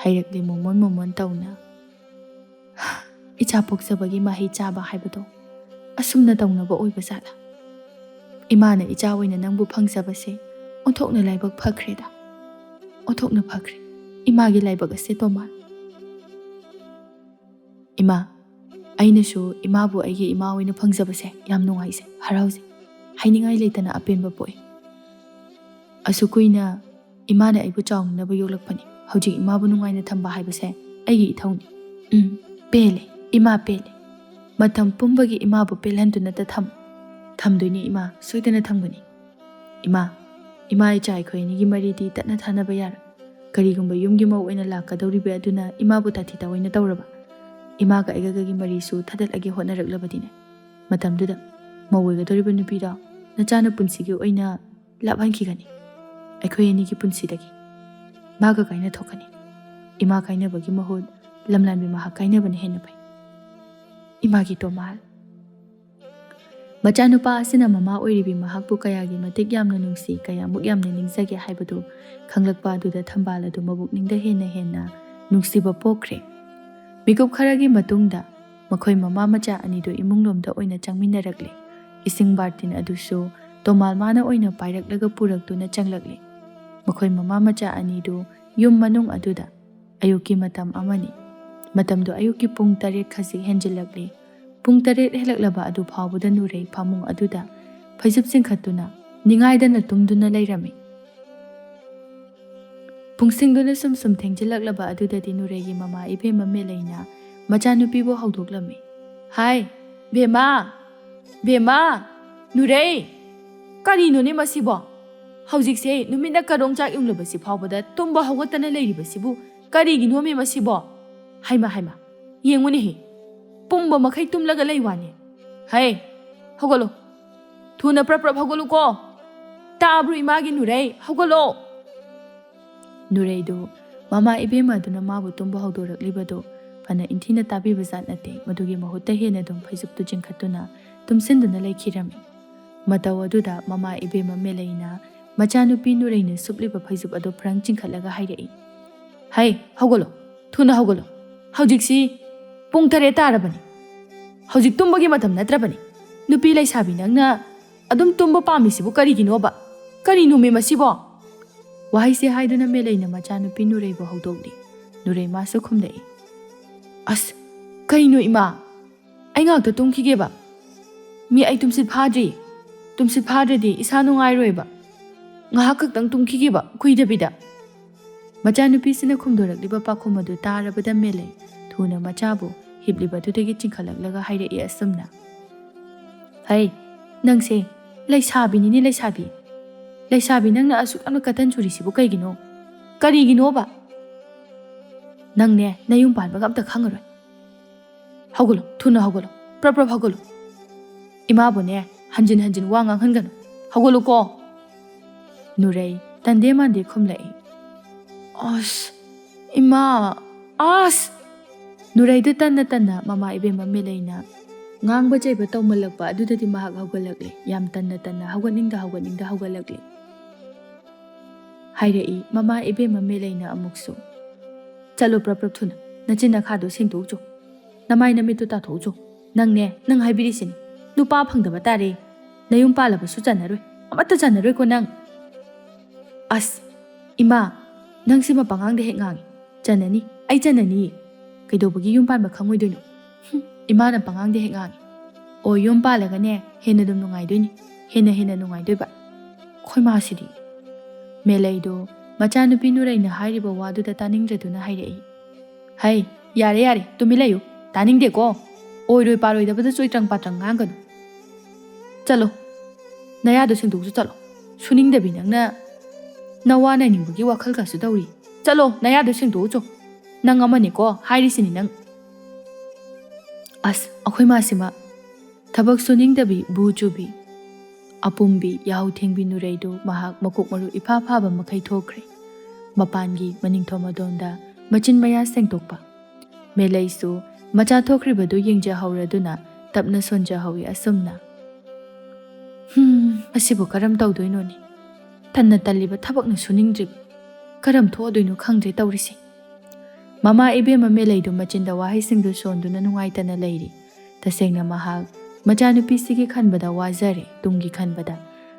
ꯍꯥꯏꯔꯛꯂꯦ ꯃꯣꯃꯣꯟ ꯃꯣꯃꯣꯟ ꯇꯧꯅ꯫ "ꯏꯆꯥ ꯄꯣꯛꯆꯕꯒꯤ ꯃꯍꯩ ꯆꯥꯕ ꯍꯥꯏꯕꯗꯣ ꯑꯁꯨꯝꯅ ꯇꯧꯅꯕ ꯑꯣꯏꯕ ꯖꯥꯠꯂꯥ? ꯏꯃꯥꯅ ꯏꯆꯥ ꯑꯣꯏꯅ ꯅꯪꯕꯨ ꯐꯪꯖꯕꯁꯦ ꯑꯣꯟꯊꯣꯛꯅ ꯂꯥꯏꯕꯛ ꯐꯈ꯭ꯔꯦꯗ꯫ ꯑꯣꯟꯊꯣꯛꯅ ꯐꯈ꯭ꯔꯦ꯫ ꯏꯃꯥꯒꯤ ꯂꯥꯏꯕꯛ ꯑꯁꯦ ꯇꯣꯃꯥꯜ꯫" "ꯏꯃꯥ, ꯑꯩꯅꯁꯨ ꯏꯃꯥꯕꯨ ꯑꯩꯒꯤ ꯏꯃꯥ ꯑꯣꯏꯅ ꯐꯪꯖꯕꯁꯦ ꯌꯥꯝ ꯅꯨꯡꯉꯥꯏꯖꯩ, ꯍꯔꯥꯎꯖꯩ꯫ ꯍꯥꯏꯅꯤꯡꯉꯥꯏ ꯂꯩꯇꯅ ꯑꯄꯦꯟꯕ ꯄꯣꯛꯏ꯫ ꯑꯁꯨꯛ ꯀꯨꯏꯅ ꯏꯃꯥꯅ ꯑꯩꯕꯨ ꯆꯥꯎꯅꯅꯕ ꯌꯣꯛꯂꯛꯄꯅꯤ꯫ ꯍꯧꯖꯤꯛ ꯏꯃꯥꯕꯨ ꯅꯨꯡꯉꯥꯏꯅ ꯊꯝꯕ ꯍꯥꯏꯕꯁꯦ ꯑꯩꯒꯤ ꯏꯊꯧꯅꯤ꯫" "ꯎꯝ, ꯄꯦꯜꯂꯦ, ꯏꯃꯥ ꯄꯦꯜꯂꯦ꯫ ꯃꯇꯝ ꯄꯨꯝꯕꯒꯤ ꯏꯃꯥꯕꯨ ꯄꯦꯜꯍꯟꯗꯨꯅꯇ ꯊꯝꯃꯨ꯫" "ꯊꯝꯗꯣꯏꯅꯤ ꯏꯃꯥ, ꯁꯣꯏꯗꯅ ꯊꯝꯒꯅꯤ꯫" "ꯏꯃꯥ, ꯏꯃꯥ ꯏꯆꯥ ꯑꯩꯈꯣꯏ ꯑꯅꯤꯒꯤ ꯃꯔꯤꯗꯤ ꯇꯠꯅ ꯊꯥꯅꯕ ꯌꯥꯔꯣꯏ꯫ ꯀꯔꯤꯒꯨꯝꯕ ꯌꯨꯝꯒꯤ ꯃꯧ ꯑꯣꯏꯅ ꯂꯥꯛꯀꯗꯧꯔꯤꯕ ꯑꯗꯨꯅ ꯏꯃꯥꯕꯨ ꯇꯥꯊꯤ ꯇꯥꯑꯣꯏꯅ ꯇꯧꯔꯕ, ꯏꯃꯥꯒ ꯑꯩꯒꯒꯤ ꯃꯔꯤꯁꯨ ꯊꯥꯗꯠꯂꯒꯦ ꯍꯣꯠꯅꯔꯛꯂꯕꯗꯤꯅꯦ, ꯃꯇꯝꯗꯨꯗ ꯃꯧ ꯑꯣꯏꯒꯗꯧꯔꯤꯕ ꯅꯨꯄꯤꯗꯣ ꯅꯆꯥꯅ ꯄꯨꯟꯁꯤꯒꯤ ꯑꯣꯏꯅ ꯂꯥꯞꯍꯟꯈꯤꯒꯅꯤ꯫ ꯑꯩꯈꯣꯏ ꯑꯅꯤꯒꯤ ꯄꯨꯟꯁꯤꯗꯒꯤ ꯃꯥꯒ ꯀꯥꯏꯅ ꯊꯣꯛꯀꯅꯤ꯫ ꯏꯃꯥ ꯀꯥꯏꯅꯕꯒꯤ ꯃꯍꯨꯠ ꯂꯝꯂꯥꯟꯕꯤ ꯃꯍꯥꯛ ꯀꯥꯏꯅꯕꯅ ꯍꯦꯟꯅ ꯐꯩ꯫" ꯏꯃꯥꯒꯤ ꯇꯣꯃꯥꯜ꯫ ꯃꯆꯥꯅꯨꯄꯥ ꯑꯁꯤꯅ ꯃꯃꯥ ꯑꯣꯏꯔꯤꯕꯤ ꯃꯍꯥꯛꯄꯨ ꯀꯌꯥꯒꯤ ꯃꯇꯤꯛ ꯌꯥꯝꯅ ꯅꯨꯡꯁꯤ, ꯀꯌꯥꯃꯨꯛ ꯌꯥꯝꯅ ꯅꯤꯡꯖꯒꯦ ꯍꯥꯏꯕꯗꯨ ꯈꯪꯂꯛꯄ ꯑꯗꯨꯗ ꯊꯝꯕꯥꯜ ꯑꯗꯨ ꯃꯕꯨꯛꯅꯤꯡꯗ ꯍꯦꯟꯅ ꯍꯦꯟꯅ ꯅꯨꯡꯁꯤꯕ ꯄꯣꯛꯈ꯭ꯔꯦ꯫ ꯃꯤꯀꯨꯞ ꯈꯔꯒꯤ ꯃꯇꯨꯡꯗ ꯃꯈꯣꯏ ꯃꯃꯥ ꯃꯆꯥ ꯑꯅꯤꯗꯨ ꯏꯃꯨꯡꯂꯣꯝꯗ ꯑꯣꯏꯅ ꯆꯪꯃꯤꯟꯅꯔꯛꯂꯦ꯫ ꯏꯁꯤꯡ ꯕꯥꯔꯇꯤꯟ ꯑꯗꯨꯁꯨ ꯇꯣꯃꯥꯜ ꯃꯥꯅ ꯑꯣꯏꯅ ꯄꯥꯏꯔꯛꯂꯒ ꯄꯨꯔꯛꯇꯨꯅ ꯆꯪꯂꯛꯂꯦ꯫ ꯃꯈꯣꯏ ꯃꯃꯥ ꯃꯆꯥ ꯑꯅꯤꯗꯨ ꯌꯨꯝ ꯃꯅꯨꯡ ꯑꯗꯨꯗ ꯑꯌꯨꯛꯀꯤ ꯃꯇꯝ ꯑꯃꯅꯤ꯫ ꯃꯇꯝꯗꯨ ꯑꯌꯨꯛꯀꯤ ꯄꯨꯡ ꯇꯔꯦꯠ ꯈꯖꯤꯛ ꯍꯦꯟꯖꯤꯜꯂꯛꯂꯦ꯫ ꯄꯨꯡ ꯇꯔꯦꯠ ꯍꯦꯜꯂꯛꯂꯕ ꯑꯗꯨ ꯐꯥꯎꯕꯗ ꯅꯨꯔꯩ ꯐꯃꯨꯡ ꯑꯗꯨꯗ ꯐꯩꯖꯨꯞ ꯆꯤꯡꯈꯠꯇꯨꯅ ꯅꯤꯡꯉꯥꯏꯗꯅ ꯇꯨꯝꯗꯨꯅ ꯂꯩꯔꯝꯃꯤ꯫ ꯄꯨꯡꯁꯤꯡꯗꯨꯅ ꯁꯨꯝ ꯁꯨꯝ ꯊꯦꯡꯖꯤꯜꯂꯛꯂꯕ ꯑꯗꯨꯗꯗꯤ ꯅꯨꯔꯩꯒꯤ ꯃꯃꯥ ꯏꯕꯦꯝꯃ ꯃꯦꯂꯩꯅ ꯃꯆꯥꯅꯨꯄꯤꯕꯨ ꯍꯧꯗꯣꯛꯂꯝꯃꯤ꯫ "ꯍꯥꯏ, ꯕꯦꯝꯃ! ꯕꯦꯝꯃ! ꯅꯨꯔꯩ! ꯀꯔꯤꯅꯣꯅꯦ ꯃꯁꯤꯕꯣ? ꯍꯧꯖꯤꯛꯁꯦ ꯅꯨꯃꯤꯠꯅ ꯀꯔꯣꯡ ꯆꯥꯛ ꯌꯨꯡꯂꯕꯁꯤ ꯐꯥꯎꯕꯗ ꯇꯨꯝꯕ ꯍꯧꯒꯠꯇꯅ ꯂꯩꯔꯤꯕꯁꯤꯕꯨ ꯀꯔꯤꯒꯤꯅꯣꯃꯤ ꯃꯁꯤꯕꯣ? ꯍꯩꯃ, ꯍꯩꯃ! ꯌꯦꯡꯉꯨꯅꯦꯍꯦ! ꯄꯨꯝꯕ ꯃꯈꯩ ꯇꯨꯝꯂꯒ ꯂꯩ ꯋꯥꯅꯦ꯫ ꯍꯩ, ꯍꯧꯒꯠꯂꯣ! ꯊꯨꯅ ꯄ꯭ꯔꯞ ꯄ꯭ꯔꯞ ꯍꯧꯒꯠꯂꯨꯀꯣ! ꯇꯥꯕ꯭ꯔꯣ ꯏꯃꯥꯒꯤ ꯅꯨꯔꯩ? ꯍꯧꯒꯠꯂꯣ!" ꯅꯨꯔꯩꯗꯨ ꯃꯃꯥ ꯏꯕꯦꯝꯃ ꯑꯗꯨꯅ ꯃꯥꯕꯨ ꯇꯨꯝꯕ ꯍꯧꯗꯣꯔꯛꯂꯤꯕꯗꯨ ꯐꯅ ꯏꯟꯊꯤꯅ ꯇꯥꯕꯤꯕ ꯖꯥꯠ ꯅꯠꯇꯦ꯫ ꯃꯗꯨꯒꯤ ꯃꯍꯨꯠꯇ ꯍꯦꯟꯅ ꯑꯗꯨꯝ ꯐꯩꯖꯨꯞꯇꯨ ꯆꯤꯡꯈꯠꯇꯨꯅ ꯇꯨꯝꯁꯤꯟꯗꯨꯅ ꯂꯩꯈꯤꯔꯝꯃꯤ꯫ ꯃꯇꯧ ꯑꯗꯨꯗ ꯃꯃꯥ ꯏꯕꯦꯝꯃ ꯃꯦꯂꯩꯅ ꯃꯆꯥꯅꯨꯄꯤ ꯅꯨꯔꯩꯅ ꯁꯨꯞꯂꯤꯕ ꯐꯩꯖꯨꯞ ꯑꯗꯨ ꯐ꯭ꯔꯪ ꯆꯤꯡꯈꯠꯂꯒ ꯍꯥꯏꯔꯛꯏ, "ꯍꯩ, ꯍꯧꯒꯠꯂꯣ, ꯊꯨꯅ ꯍꯧꯒꯠꯂꯣ꯫ ꯍꯧꯖꯤꯛꯁꯤ ꯄꯨꯡ ꯇꯔꯦꯠ ꯇꯥꯔꯕꯅꯤ꯫ ꯍꯧꯖꯤꯛ ꯇꯨꯝꯕꯒꯤ ꯃꯇꯝ ꯅꯠꯇ꯭ꯔꯕꯅꯤ꯫ ꯅꯨꯄꯤ ꯂꯩꯁꯥꯕꯤ ꯅꯪꯅ ꯑꯗꯨꯝ ꯇꯨꯝꯕ ꯄꯥꯝꯃꯤꯁꯤꯕꯨ ꯀꯔꯤꯒꯤꯅꯣꯕ? ꯀꯔꯤꯅꯣꯃꯤ ꯃꯁꯤꯕꯣ?" ꯋꯥꯍꯩꯁꯦ ꯍꯥꯏꯗꯨꯅ ꯃꯦꯂꯩꯅ ꯃꯆꯥꯅꯨꯄꯤ ꯅꯨꯔꯩꯕꯨ ꯍꯧꯗꯣꯛꯂꯤ꯫ ꯅꯨꯔꯩ ꯃꯥꯁꯨ ꯈꯨꯝꯂꯛꯏ, "ꯑꯁ, ꯀꯩꯅꯣ ꯏꯃꯥ? ꯑꯩ ꯉꯥꯛꯇ ꯇꯨꯝꯈꯤꯒꯦꯕ꯫ ꯃꯤ, ꯑꯩ ꯇꯨꯝꯁꯤꯠ ꯐꯥꯗ꯭ꯔꯤ꯫ ꯇꯨꯝꯁꯤꯠ ꯐꯥꯗ꯭ꯔꯗꯤ ꯏꯁꯥ ꯅꯨꯡꯉꯥꯏꯔꯣꯏꯕ꯫ ꯉꯥꯏꯍꯥꯛ ꯈꯛꯇꯪ ꯇꯨꯝꯈꯤꯒꯦꯕ, ꯀꯨꯏꯗꯕꯤꯗ꯫" ꯃꯆꯥꯅꯨꯄꯤꯁꯤꯅ ꯈꯨꯝꯗꯣꯔꯛꯂꯤꯕ ꯄꯥꯎꯈꯨꯝ ꯑꯗꯨ ꯇꯥꯔꯕꯗ ꯃꯦꯂꯩ ꯊꯨꯅ ꯃꯆꯥꯕꯨ ꯍꯤꯞꯂꯤꯕꯗꯨꯗꯒꯤ ꯆꯤꯡꯈꯠꯂꯛꯂꯒ ꯍꯥꯏꯔꯛꯏ ꯑꯁꯨꯝꯅ, "ꯍꯩ, ꯅꯪꯁꯦ ꯂꯩꯁꯥꯕꯤꯅꯤꯅꯦ ꯂꯩꯁꯥꯕꯤ꯫ ꯂꯩꯁꯥꯕꯤ ꯅꯪꯅ ꯑꯁꯨꯛ ꯌꯥꯝꯅ ꯀꯇꯟ ꯆꯨꯔꯤꯁꯤꯕꯨ ꯀꯩꯒꯤꯅꯣ? ꯀꯔꯤꯒꯤꯅꯣꯕ? ꯅꯪꯅꯦ ꯅꯌꯨꯝ ꯄꯥꯟꯕꯒ ꯑꯝꯇ ꯈꯪꯉꯔꯣꯏ꯫ ꯍꯧꯒꯠꯂꯣ, ꯊꯨꯅ ꯍꯧꯒꯠꯂꯣ, ꯄ꯭ꯔꯞ ꯄ꯭ꯔꯞ ꯍꯧꯒꯠꯂꯣ꯫ ꯏꯃꯥꯕꯨꯅꯦ ꯍꯟꯖꯤꯟ ꯍꯟꯖꯤꯟ ꯋꯥ ꯉꯥꯡꯍꯟꯒꯅꯨ꯫ ꯍꯧꯒꯠꯂꯨꯀꯣ꯫" ꯅꯨꯔꯩ ꯇꯟꯗꯦ ꯃꯥꯟꯗꯦ ꯈꯨꯝꯂꯛꯏ, "ꯑꯁ, ꯏꯃꯥ, ꯑꯁ!" ꯅꯨꯔꯩꯗꯨ ꯇꯟꯅ ꯇꯟꯅ ꯃꯃꯥ ꯏꯕꯦꯝꯃ ꯃꯦꯂꯩꯅ ꯉꯥꯡꯕ ꯆꯩꯕ ꯇꯧꯃꯜꯂꯛꯄ ꯑꯗꯨꯗꯗꯤ ꯃꯍꯥꯛ ꯍꯧꯒꯠꯂꯛꯂꯦ꯫ ꯌꯥꯝ ꯇꯟꯅ ꯇꯟꯅ, ꯍꯧꯒꯠꯅꯤꯡꯗ ꯍꯧꯒꯠꯅꯤꯡꯗ ꯍꯧꯒꯠꯂꯛꯂꯦ꯫ ꯍꯥꯏꯔꯛꯏ ꯃꯃꯥ ꯏꯕꯦꯝꯃ ꯃꯦꯂꯩꯅ ꯑꯃꯨꯛꯁꯨ, "ꯆꯠꯂꯣ ꯄ꯭ꯔꯞ ꯄ꯭ꯔꯞ ꯊꯨꯅ, ꯅꯆꯤꯟ ꯅꯈꯥꯗꯣ ꯁꯦꯡꯗꯣꯛꯎꯆꯣ, ꯅꯃꯥꯏ ꯅꯃꯤꯠꯇꯣ ꯇꯥꯊꯣꯛꯎꯆꯣ꯫ ꯅꯪꯅꯦ, ꯅꯪ ꯍꯥꯏꯕꯤꯔꯤꯁꯤꯅꯤ, ꯅꯨꯄꯥ ꯐꯪꯗꯕ ꯇꯥꯔꯦ꯫ ꯅꯌꯨꯝ ꯄꯥꯜꯂꯕꯁꯨ ꯆꯟꯅꯔꯣꯏ, ꯑꯃꯠꯇ ꯆꯟꯅꯔꯣꯏꯀꯣ ꯅꯪ꯫" "ꯑꯁ, ꯏꯃꯥ, ꯅꯪ ꯁꯤꯃ ꯄꯉꯥꯡꯗ ꯍꯦꯛ ꯉꯥꯡꯉꯤ꯫ ꯆꯟꯅꯅꯤ, ꯑꯩ ꯆꯟꯅꯅꯤꯌꯦ꯫ ꯀꯩꯗꯧꯕꯒꯤ ꯌꯨꯝ ꯄꯥꯟꯕ ꯈꯪꯉꯣꯏꯗꯣꯏꯅꯣ? ꯍꯨꯝ, ꯏꯃꯥꯅ ꯄꯉꯥꯡꯗ ꯍꯦꯛ ꯉꯥꯡꯉꯤ꯫ ꯑꯣ, ꯌꯨꯝ ꯄꯥꯜꯂꯒꯅꯦ, ꯍꯦꯟꯅ ꯑꯗꯨꯝ ꯅꯨꯡꯉꯥꯏꯗꯣꯏꯅꯤ, ꯍꯦꯟꯅ ꯍꯦꯟꯅ ꯅꯨꯡꯉꯥꯏꯗꯣꯏꯕ꯫ ꯈꯣꯏ ꯃꯥꯁꯤꯗꯤ꯫" ꯃꯦꯂꯩꯗꯣ ꯃꯆꯥꯅꯨꯄꯤ ꯅꯨꯔꯩꯅ ꯍꯥꯏꯔꯤꯕ ꯋꯥꯗꯨꯗ ꯇꯥꯅꯤꯡꯗ꯭ꯔꯗꯨꯅ ꯍꯥꯏꯔꯛꯏ, "ꯍꯩ, ꯌꯥꯔꯦ ꯌꯥꯔꯦ, ꯇꯨꯃꯤꯟ ꯂꯩꯌꯨ, ꯇꯥꯅꯤꯡꯗꯦꯀꯣ꯫ ꯑꯣꯏꯔꯣꯏ ꯄꯥꯔꯣꯏꯗꯕꯗ ꯆꯣꯏꯇ꯭ꯔꯪ ꯄꯥꯇ꯭ꯔꯪ ꯉꯥꯡꯒꯅꯨ꯫ ꯆꯠꯂꯣ, ꯅꯌꯥꯗꯣ ꯁꯦꯡꯗꯣꯛꯎꯆꯣ ꯆꯠꯂꯣ꯫ ꯁꯨꯅꯤꯡꯗꯕꯤ ꯅꯪꯅ ꯅꯋꯥ ꯅꯩꯅꯤꯡꯕꯒꯤ ꯋꯥꯈꯜꯒꯁꯨ ꯇꯧꯔꯤ꯫ ꯆꯠꯂꯣ, ꯅꯌꯥꯗꯣ ꯁꯦꯡꯗꯣꯛꯎꯆꯣ꯫ ꯅꯪ ꯑꯃꯅꯤꯀꯣ ꯍꯥꯏꯔꯤꯁꯤꯅꯤ ꯅꯪ꯫" ꯑꯁ, ꯑꯩꯈꯣꯏ ꯃꯥꯁꯤꯃ꯫ ꯊꯕꯛ ꯁꯨꯅꯤꯡꯗꯕꯤ, ꯕꯨ ꯆꯨꯕꯤ, ꯑꯄꯨꯝꯕꯤ, ꯌꯥꯍꯧ ꯊꯦꯡꯕꯤ ꯅꯨꯔꯩꯗꯨ ꯃꯍꯥꯛ ꯃꯀꯣꯛ ꯃꯔꯨ ꯏꯐꯥ ꯐꯥꯕ ꯃꯈꯩ ꯊꯣꯛꯈ꯭ꯔꯦ꯫ ꯃꯄꯥꯟꯒꯤ ꯃꯅꯤꯡꯊꯣ ꯃꯗꯣꯟꯗ ꯃꯆꯤꯟ ꯃꯌꯥ ꯁꯦꯡꯗꯣꯛꯄ꯫ ꯃꯦꯂꯩꯁꯨ ꯃꯆꯥ ꯊꯣꯛꯈ꯭ꯔꯤꯕꯗꯨ ꯌꯦꯡꯖꯍꯧꯔꯗꯨꯅ ꯇꯞꯅ ꯁꯣꯟꯖꯍꯧꯏ ꯑꯁꯨꯝꯅ, "ꯍꯨꯝ, ꯃꯁꯤꯕꯨ ꯀꯔꯝ ꯇꯧꯗꯣꯏꯅꯣꯅꯦ? ꯇꯟꯅ ꯇꯜꯂꯤꯕ ꯊꯕꯛꯅ ꯁꯨꯅꯤꯡꯗ꯭ꯔꯤꯕ꯫ ꯀꯔꯝ ꯊꯣꯛꯑꯗꯣꯏꯅꯣ ꯈꯪꯗ꯭ꯔꯦ ꯇꯧꯔꯤꯁꯦ꯫" ꯃꯃꯥ ꯏꯕꯦꯝꯃ ꯃꯦꯂꯩꯗꯨ ꯃꯆꯤꯟꯗ ꯋꯥꯍꯩꯁꯤꯡꯗꯨ ꯁꯣꯟꯗꯨꯅ ꯅꯨꯡꯉꯥꯏꯇꯅ ꯂꯩꯔꯤ꯫ ꯇꯁꯦꯡꯅ ꯃꯍꯥꯛ ꯃꯆꯥꯅꯨꯄꯤꯁꯤꯒꯤ ꯈꯟꯕꯗ ꯋꯥꯖꯔꯦ, ꯇꯨꯡꯒꯤ ꯈꯟꯕꯗ꯫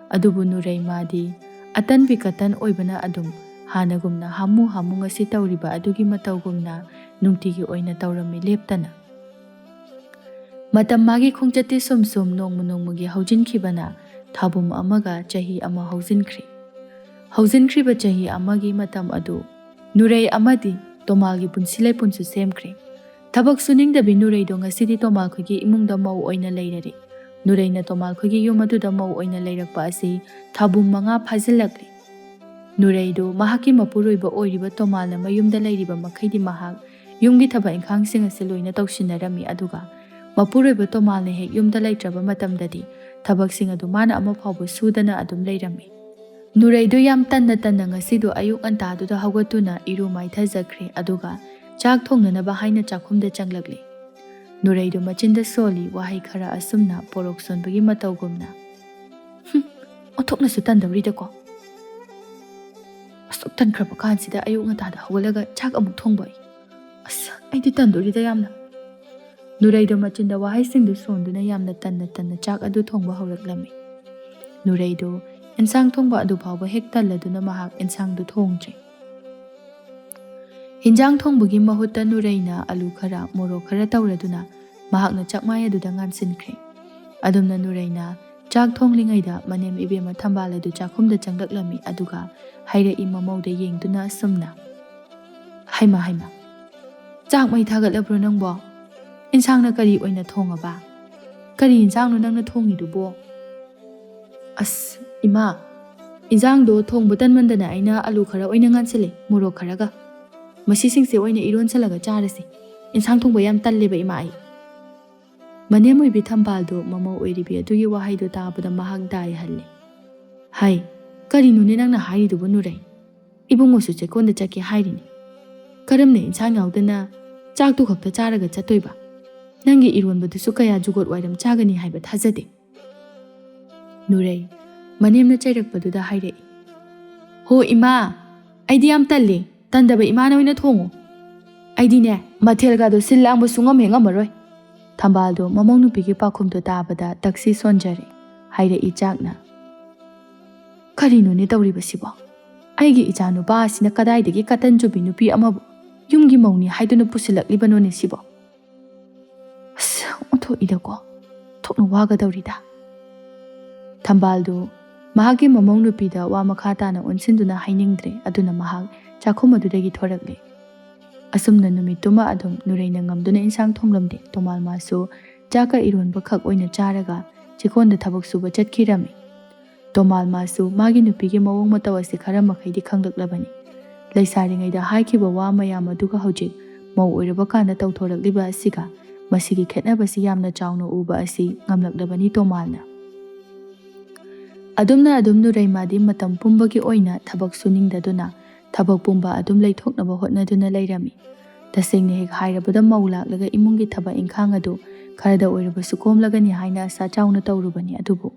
ꯑꯗꯨꯕꯨ ꯅꯨꯔꯩ ꯃꯥꯗꯤ ꯑꯇꯟꯕꯤ ꯀꯇꯟ ꯑꯣꯏꯕꯅ ꯑꯗꯨꯝ ꯍꯥꯟꯅꯒꯨꯝꯅ ꯍꯥꯃꯨ ꯍꯥꯃꯨ ꯉꯁꯤ ꯇꯧꯔꯤꯕ ꯑꯗꯨꯒꯤ ꯃꯇꯧꯒꯨꯝꯅ ꯅꯨꯡꯇꯤꯒꯤ ꯑꯣꯏꯅ ꯇꯧꯔꯝꯃꯤ ꯂꯦꯞꯇꯅ꯫ ꯃꯇꯝ ꯃꯥꯒꯤ ꯈꯣꯡꯆꯠꯇꯤ ꯁꯨꯝ ꯁꯨꯝ ꯅꯣꯡꯃ ꯅꯣꯡꯃꯒꯤ ꯍꯧꯖꯤꯟꯈꯤꯕꯅ ꯊꯥꯕꯨꯝ ꯑꯃꯒ ꯆꯍꯤ ꯑꯃ ꯍꯧꯖꯤꯟꯈ꯭ꯔꯦ꯫ ꯍꯧꯖꯤꯟꯈ꯭ꯔꯤꯕ ꯆꯍꯤ ꯑꯃꯒꯤ ꯃꯇꯝ ꯑꯗꯨ ꯅꯨꯔꯩ ꯑꯃꯗꯤ ꯇꯣꯃꯥꯜꯒꯤ ꯄꯨꯟꯁꯤ ꯂꯩꯄꯨꯟꯁꯨ ꯁꯦꯝꯈ꯭ꯔꯦ꯫ ꯊꯕꯛ ꯁꯨꯅꯤꯡꯗꯕꯤ ꯅꯨꯔꯩꯗꯣ ꯉꯁꯤꯗꯤ ꯇꯣꯃꯥꯜ ꯈꯣꯏꯒꯤ ꯏꯃꯨꯡꯗ ꯃꯧ ꯑꯣꯏꯅ ꯂꯩꯔꯔꯦ꯫ ꯅꯨꯔꯩꯅ ꯇꯣꯃꯥꯜ ꯈꯣꯏꯒꯤ ꯌꯨꯝ ꯑꯗꯨꯗ ꯃꯧ ꯑꯣꯏꯅ ꯂꯩꯔꯛꯄ ꯑꯁꯤ ꯊꯥꯕꯨꯝ ꯃꯉꯥ ꯐꯥꯖꯤꯜꯂꯛꯂꯦ꯫ ꯅꯨꯔꯩꯗꯨ ꯃꯍꯥꯛꯀꯤ ꯃꯄꯨꯔꯣꯏꯕ ꯑꯣꯏꯔꯤꯕ ꯇꯣꯃꯥꯜꯅ ꯃꯌꯨꯝꯗ ꯂꯩꯔꯤꯕ ꯃꯈꯩꯗꯤ ꯃꯍꯥꯛ ꯌꯨꯝꯒꯤ ꯊꯕꯛ ꯏꯪꯈꯥꯡꯁꯤꯡ ꯑꯁꯤ ꯂꯣꯏꯅ ꯇꯧꯁꯤꯟꯅꯔꯝꯃꯤ, ꯑꯗꯨꯒ ꯃꯄꯨꯔꯣꯏꯕ ꯇꯣꯃꯥꯜꯅ ꯍꯦꯛ ꯌꯨꯝꯗ ꯂꯩꯇ꯭ꯔꯕ ꯃꯇꯝꯗꯗꯤ ꯊꯕꯛꯁꯤꯡ ꯑꯗꯨ ꯃꯥꯅ ꯑꯃ ꯐꯥꯎꯕ ꯁꯨꯗꯅ ꯑꯗꯨꯝ ꯂꯩꯔꯝꯃꯤ꯫ ꯅꯨꯔꯩꯗꯨ ꯌꯥꯝ ꯇꯟꯅ ꯇꯟꯅ ꯉꯁꯤꯗꯨ ꯑꯌꯨꯛ ꯉꯟꯇꯥꯗꯨꯗ ꯍꯧꯒꯠꯇꯨꯅ ꯏꯔꯨ ꯃꯥꯏꯊꯖꯈ꯭ꯔꯦ, ꯑꯗꯨꯒ ꯆꯥꯛ ꯊꯣꯡꯅꯅꯕ ꯍꯥꯏꯅ ꯆꯥꯛꯈꯨꯝꯗ ꯆꯪꯂꯛꯂꯦ꯫ ꯅꯨꯔꯩꯗꯨ ꯃꯆꯤꯟꯗ ꯁꯣꯜꯂꯤ, ꯋꯥꯍꯩ ꯈꯔ ꯑꯁꯨꯝꯅ ꯄꯣꯔꯣꯛ ꯁꯣꯟꯕꯒꯤ ꯃꯇꯧꯒꯨꯝꯅ꯫ "ꯍꯨꯝ, ꯑꯣꯟꯊꯣꯛꯅꯁꯨ ꯇꯟꯗꯧꯔꯤꯗꯀꯣ꯫ ꯑꯁꯨꯛ ꯇꯟꯈ꯭ꯔꯕ ꯀꯥꯟꯁꯤꯗ ꯑꯌꯨꯛ ꯉꯟꯇꯥꯗ ꯍꯧꯒꯠꯂꯒ ꯆꯥꯛ ꯑꯃꯨꯛ ꯊꯣꯡꯕ ꯑꯩ꯫ ꯑꯁ, ꯑꯩꯗꯤ ꯇꯟꯗꯣꯔꯤꯗ ꯌꯥꯝꯅ"꯫ ꯅꯨꯔꯩꯗꯣ ꯃꯆꯤꯟꯗ ꯋꯥꯍꯩꯁꯤꯡꯗꯨ ꯁꯣꯟꯗꯨꯅ ꯌꯥꯝꯅ ꯇꯟꯅ ꯇꯟꯅ ꯆꯥꯛ ꯑꯗꯨ ꯊꯣꯡꯕ ꯍꯧꯔꯛꯂꯝꯃꯤ꯫ ꯅꯨꯔꯩꯗꯨ ꯏꯟꯁꯥꯡ ꯊꯣꯡꯕ ꯑꯗꯨ ꯐꯥꯎꯕ ꯍꯦꯛ ꯇꯜꯂꯗꯨꯅ ꯃꯍꯥꯛ ꯏꯟꯁꯥꯡꯗꯨ ꯊꯣꯡꯗ꯭ꯔꯦ꯫ ꯍꯤꯟꯖꯥꯡ ꯊꯣꯡꯕꯒꯤ ꯃꯍꯨꯠꯇ ꯅꯨꯔꯩꯅ ꯑꯂꯨ ꯈꯔ, ꯃꯣꯔꯣꯛ ꯈꯔ ꯇꯧꯔꯗꯨꯅ ꯃꯍꯥꯛꯅ ꯆꯥꯛꯃꯥꯏ ꯑꯗꯨꯗ ꯉꯥꯟꯁꯤꯟꯈ꯭ꯔꯦ꯫ ꯑꯗꯨꯝꯅ ꯅꯨꯔꯩꯅ ꯆꯥꯛ ꯊꯣꯡꯂꯤꯉꯩꯗ ꯃꯅꯦꯝ ꯏꯕꯦꯝꯃ ꯊꯝꯕꯥꯜ ꯑꯗꯨ ꯆꯥꯛꯈꯨꯝꯗ ꯆꯪꯂꯛꯂꯝꯃꯤ, ꯑꯗꯨꯒ ꯍꯥꯏꯔꯛꯏ ꯃꯃꯧꯗ ꯌꯦꯡꯗꯨꯅ ꯑꯁꯨꯝꯅ, "ꯍꯩꯃ, ꯍꯩꯃ, ꯆꯥꯛ ꯃꯩ ꯊꯥꯒꯠꯂꯕ꯭ꯔꯣ ꯅꯪꯕꯣ? ꯏꯟꯁꯥꯡꯅ ꯀꯔꯤ ꯑꯣꯏꯅ ꯊꯣꯡꯉꯕ? ꯀꯔꯤ ꯏꯟꯁꯥꯡꯅꯣ ꯅꯪꯅ ꯊꯣꯡꯉꯤꯗꯨꯕꯣ?" "ꯑꯁ, ꯏꯃꯥ, ꯏꯟꯁꯥꯡꯗꯣ ꯊꯣꯡꯕ ꯇꯟꯃꯟꯗꯅ ꯑꯩꯅ ꯑꯂꯨ ꯈꯔ ꯑꯣꯏꯅ ꯉꯥꯟꯁꯤꯜꯂꯦ, ꯃꯣꯔꯣꯛ ꯈꯔꯒ꯫ ꯃꯁꯤꯁꯤꯡꯁꯦ ꯑꯣꯏꯅ ꯏꯔꯣꯟꯁꯤꯜꯂꯒ ꯆꯥꯔꯁꯤ꯫ ꯏꯟꯁꯥꯡ ꯊꯣꯡꯕ ꯌꯥꯝ ꯇꯜꯂꯦꯕ, ꯏꯃꯥ, ꯑꯩ"꯫ ꯃꯅꯦꯝ ꯑꯣꯏꯕꯤ ꯊꯝꯕꯥꯜꯗꯣ ꯃꯃꯧ ꯑꯣꯏꯔꯤꯕꯤ ꯑꯗꯨꯒꯤ ꯋꯥꯍꯩꯗꯣ ꯇꯥꯕꯗ ꯃꯍꯥꯛ ꯗꯥꯏ ꯍꯜꯂꯦ꯫ "ꯍꯥꯏ, ꯀꯔꯤꯅꯣꯅꯦ ꯅꯪꯅ ꯍꯥꯏꯔꯤꯗꯨꯕꯨ ꯅꯨꯔꯩ? ꯏꯕꯨꯡꯉꯣꯁꯨ ꯆꯦꯛꯀꯣꯟꯗ ꯆꯠꯀꯦ ꯍꯥꯏꯔꯤꯅꯤ꯫ ꯀꯔꯝꯅ ꯏꯟꯁꯥꯡ ꯌꯥꯎꯗꯅ ꯆꯥꯛꯇꯨ ꯈꯛꯇ ꯆꯥꯔꯒ ꯆꯠꯇꯣꯏꯕ? ꯅꯪꯒꯤ ꯏꯔꯣꯟꯕꯗꯨꯁꯨ ꯀꯌꯥ ꯖꯨꯒꯣꯠ ꯋꯥꯏꯔꯝ ꯆꯥꯒꯅꯤ ꯍꯥꯏꯕ ꯊꯥꯖꯗꯦ"꯫ ꯅꯨꯔꯩ ꯃꯅꯦꯝꯅ ꯆꯩꯔꯛꯄꯗꯨꯗ ꯍꯥꯏꯔꯛꯏ, "ꯍꯣ ꯏꯃꯥ, ꯑꯩꯗꯤ ꯌꯥꯝ ꯇꯜꯂꯦ꯫ ꯇꯟꯗꯕ ꯏꯃꯥꯅ ꯑꯣꯏꯅ ꯊꯣꯡꯉꯨ꯫ ꯑꯩꯗꯤꯅꯦ, ꯃꯊꯦꯜꯒꯗꯣ ꯁꯤꯜ ꯂꯥꯡꯕ ꯁꯨꯡꯉꯝ ꯍꯦꯛ ꯉꯝꯃꯔꯣꯏ"꯫ ꯊꯝꯕꯥꯜꯗꯣ ꯃꯃꯧ ꯅꯨꯄꯤꯒꯤ ꯄꯥꯎꯈꯨꯝꯗꯣ ꯇꯥꯕꯗ ꯇꯛꯁꯤ ꯁꯣꯟꯖꯔꯦ꯫ ꯍꯥꯏꯔꯛꯏ ꯆꯥꯛꯅ, "ꯀꯔꯤꯅꯣꯅꯦ ꯇꯧꯔꯤꯕꯁꯤꯕꯣ? ꯑꯩꯒꯤ ꯏꯆꯥ ꯅꯨꯄꯥ ꯑꯁꯤꯅ ꯀꯗꯥꯏꯗꯒꯤ ꯀꯇꯟ ꯆꯨꯕꯤ ꯅꯨꯄꯤ ꯑꯃꯕꯨ ꯌꯨꯝꯒꯤ ꯃꯧꯅꯤ ꯍꯥꯏꯗꯨꯅ ꯄꯨꯁꯤꯜꯂꯛꯂꯤꯕꯅꯣꯅꯦ ꯁꯤꯕꯣ? ꯑꯁ, ꯑꯣꯟꯊꯣꯛꯏꯗꯀꯣ, ꯊꯣꯛꯅ ꯋꯥꯒꯗꯧꯔꯤꯗ"꯫ ꯊꯝꯕꯥꯜꯗꯨ ꯃꯍꯥꯛꯀꯤ ꯃꯃꯧ ꯅꯨꯄꯤꯗ ꯋꯥ ꯃꯈꯥ ꯇꯥꯅ ꯑꯣꯟꯁꯤꯟꯗꯨꯅ ꯍꯥꯏꯅꯤꯡꯗ꯭ꯔꯦ, ꯑꯗꯨꯅ ꯃꯍꯥꯛ ꯆꯥꯛꯈꯨꯝ ꯑꯗꯨꯗꯒꯤ ꯊꯣꯔꯛꯂꯦ꯫ ꯑꯁꯨꯝꯅ ꯅꯨꯃꯤꯠꯇꯨꯃ ꯑꯗꯨꯝ ꯅꯨꯔꯩꯅ ꯉꯝꯗꯨꯅ ꯏꯟꯁꯥꯡ ꯊꯣꯡꯂꯝꯗꯦ꯫ ꯇꯣꯃꯥꯜ ꯃꯥꯁꯨ ꯆꯥꯛꯀ ꯏꯔꯣꯟꯕ ꯈꯛ ꯑꯣꯏꯅ ꯆꯥꯔꯒ ꯆꯦꯛꯀꯣꯟꯗ ꯊꯕꯛ ꯁꯨꯕ ꯆꯠꯈꯤꯔꯝꯃꯤ꯫ ꯇꯣꯃꯥꯜ ꯃꯥꯁꯨ ꯃꯥꯒꯤ ꯅꯨꯄꯤꯒꯤ ꯃꯑꯣꯡ ꯃꯇꯧ ꯑꯁꯤ ꯈꯔ ꯃꯈꯩꯗꯤ ꯈꯪꯂꯛꯂꯕꯅꯤ꯫ ꯂꯩꯁꯥꯔꯤꯉꯩꯗ ꯍꯥꯏꯈꯤꯕ ꯋꯥ ꯃꯌꯥꯝ ꯑꯗꯨꯒ ꯍꯧꯖꯤꯛ ꯃꯧ ꯑꯣꯏꯔꯕ ꯀꯥꯟꯗ ꯇꯧꯊꯣꯔꯛꯂꯤꯕ ꯑꯁꯤꯒ, ꯃꯁꯤꯒꯤ ꯈꯦꯠꯅꯕꯁꯤ ꯌꯥꯝꯅ ꯆꯥꯎꯅ ꯎꯕ ꯑꯁꯤ ꯉꯝꯂꯛꯂꯕꯅꯤ ꯇꯣꯃꯥꯜꯅ꯫ ꯑꯗꯨꯝꯅ ꯑꯗꯨꯝ ꯅꯨꯔꯩꯃꯥꯗꯤ ꯃꯇꯝ ꯄꯨꯝꯕꯒꯤ ꯑꯣꯏꯅ ꯊꯕꯛ ꯁꯨꯅꯤꯡꯗꯗꯨꯅ ꯊꯕꯛ ꯄꯨꯝꯕ ꯑꯗꯨꯝ ꯂꯩꯊꯣꯛꯅꯕ ꯍꯣꯠꯅꯗꯨꯅ ꯂꯩꯔꯝꯃꯤ꯫ ꯇꯁꯦꯡꯅ ꯍꯦꯛ ꯍꯥꯏꯔꯕꯗ ꯃꯧ ꯂꯥꯛꯂꯒ ꯏꯃꯨꯡꯒꯤ ꯊꯕꯛ ꯏꯪꯈꯥꯡ ꯑꯗꯨ ꯈꯔꯗ ꯑꯣꯏꯔꯕꯁꯨ ꯀꯣꯝꯂꯒꯅꯤ ꯍꯥꯏꯅ ꯑꯁꯥ ꯆꯥꯎꯅ ꯇꯧꯔꯨꯕꯅꯤ, ꯑꯗꯨꯕꯨ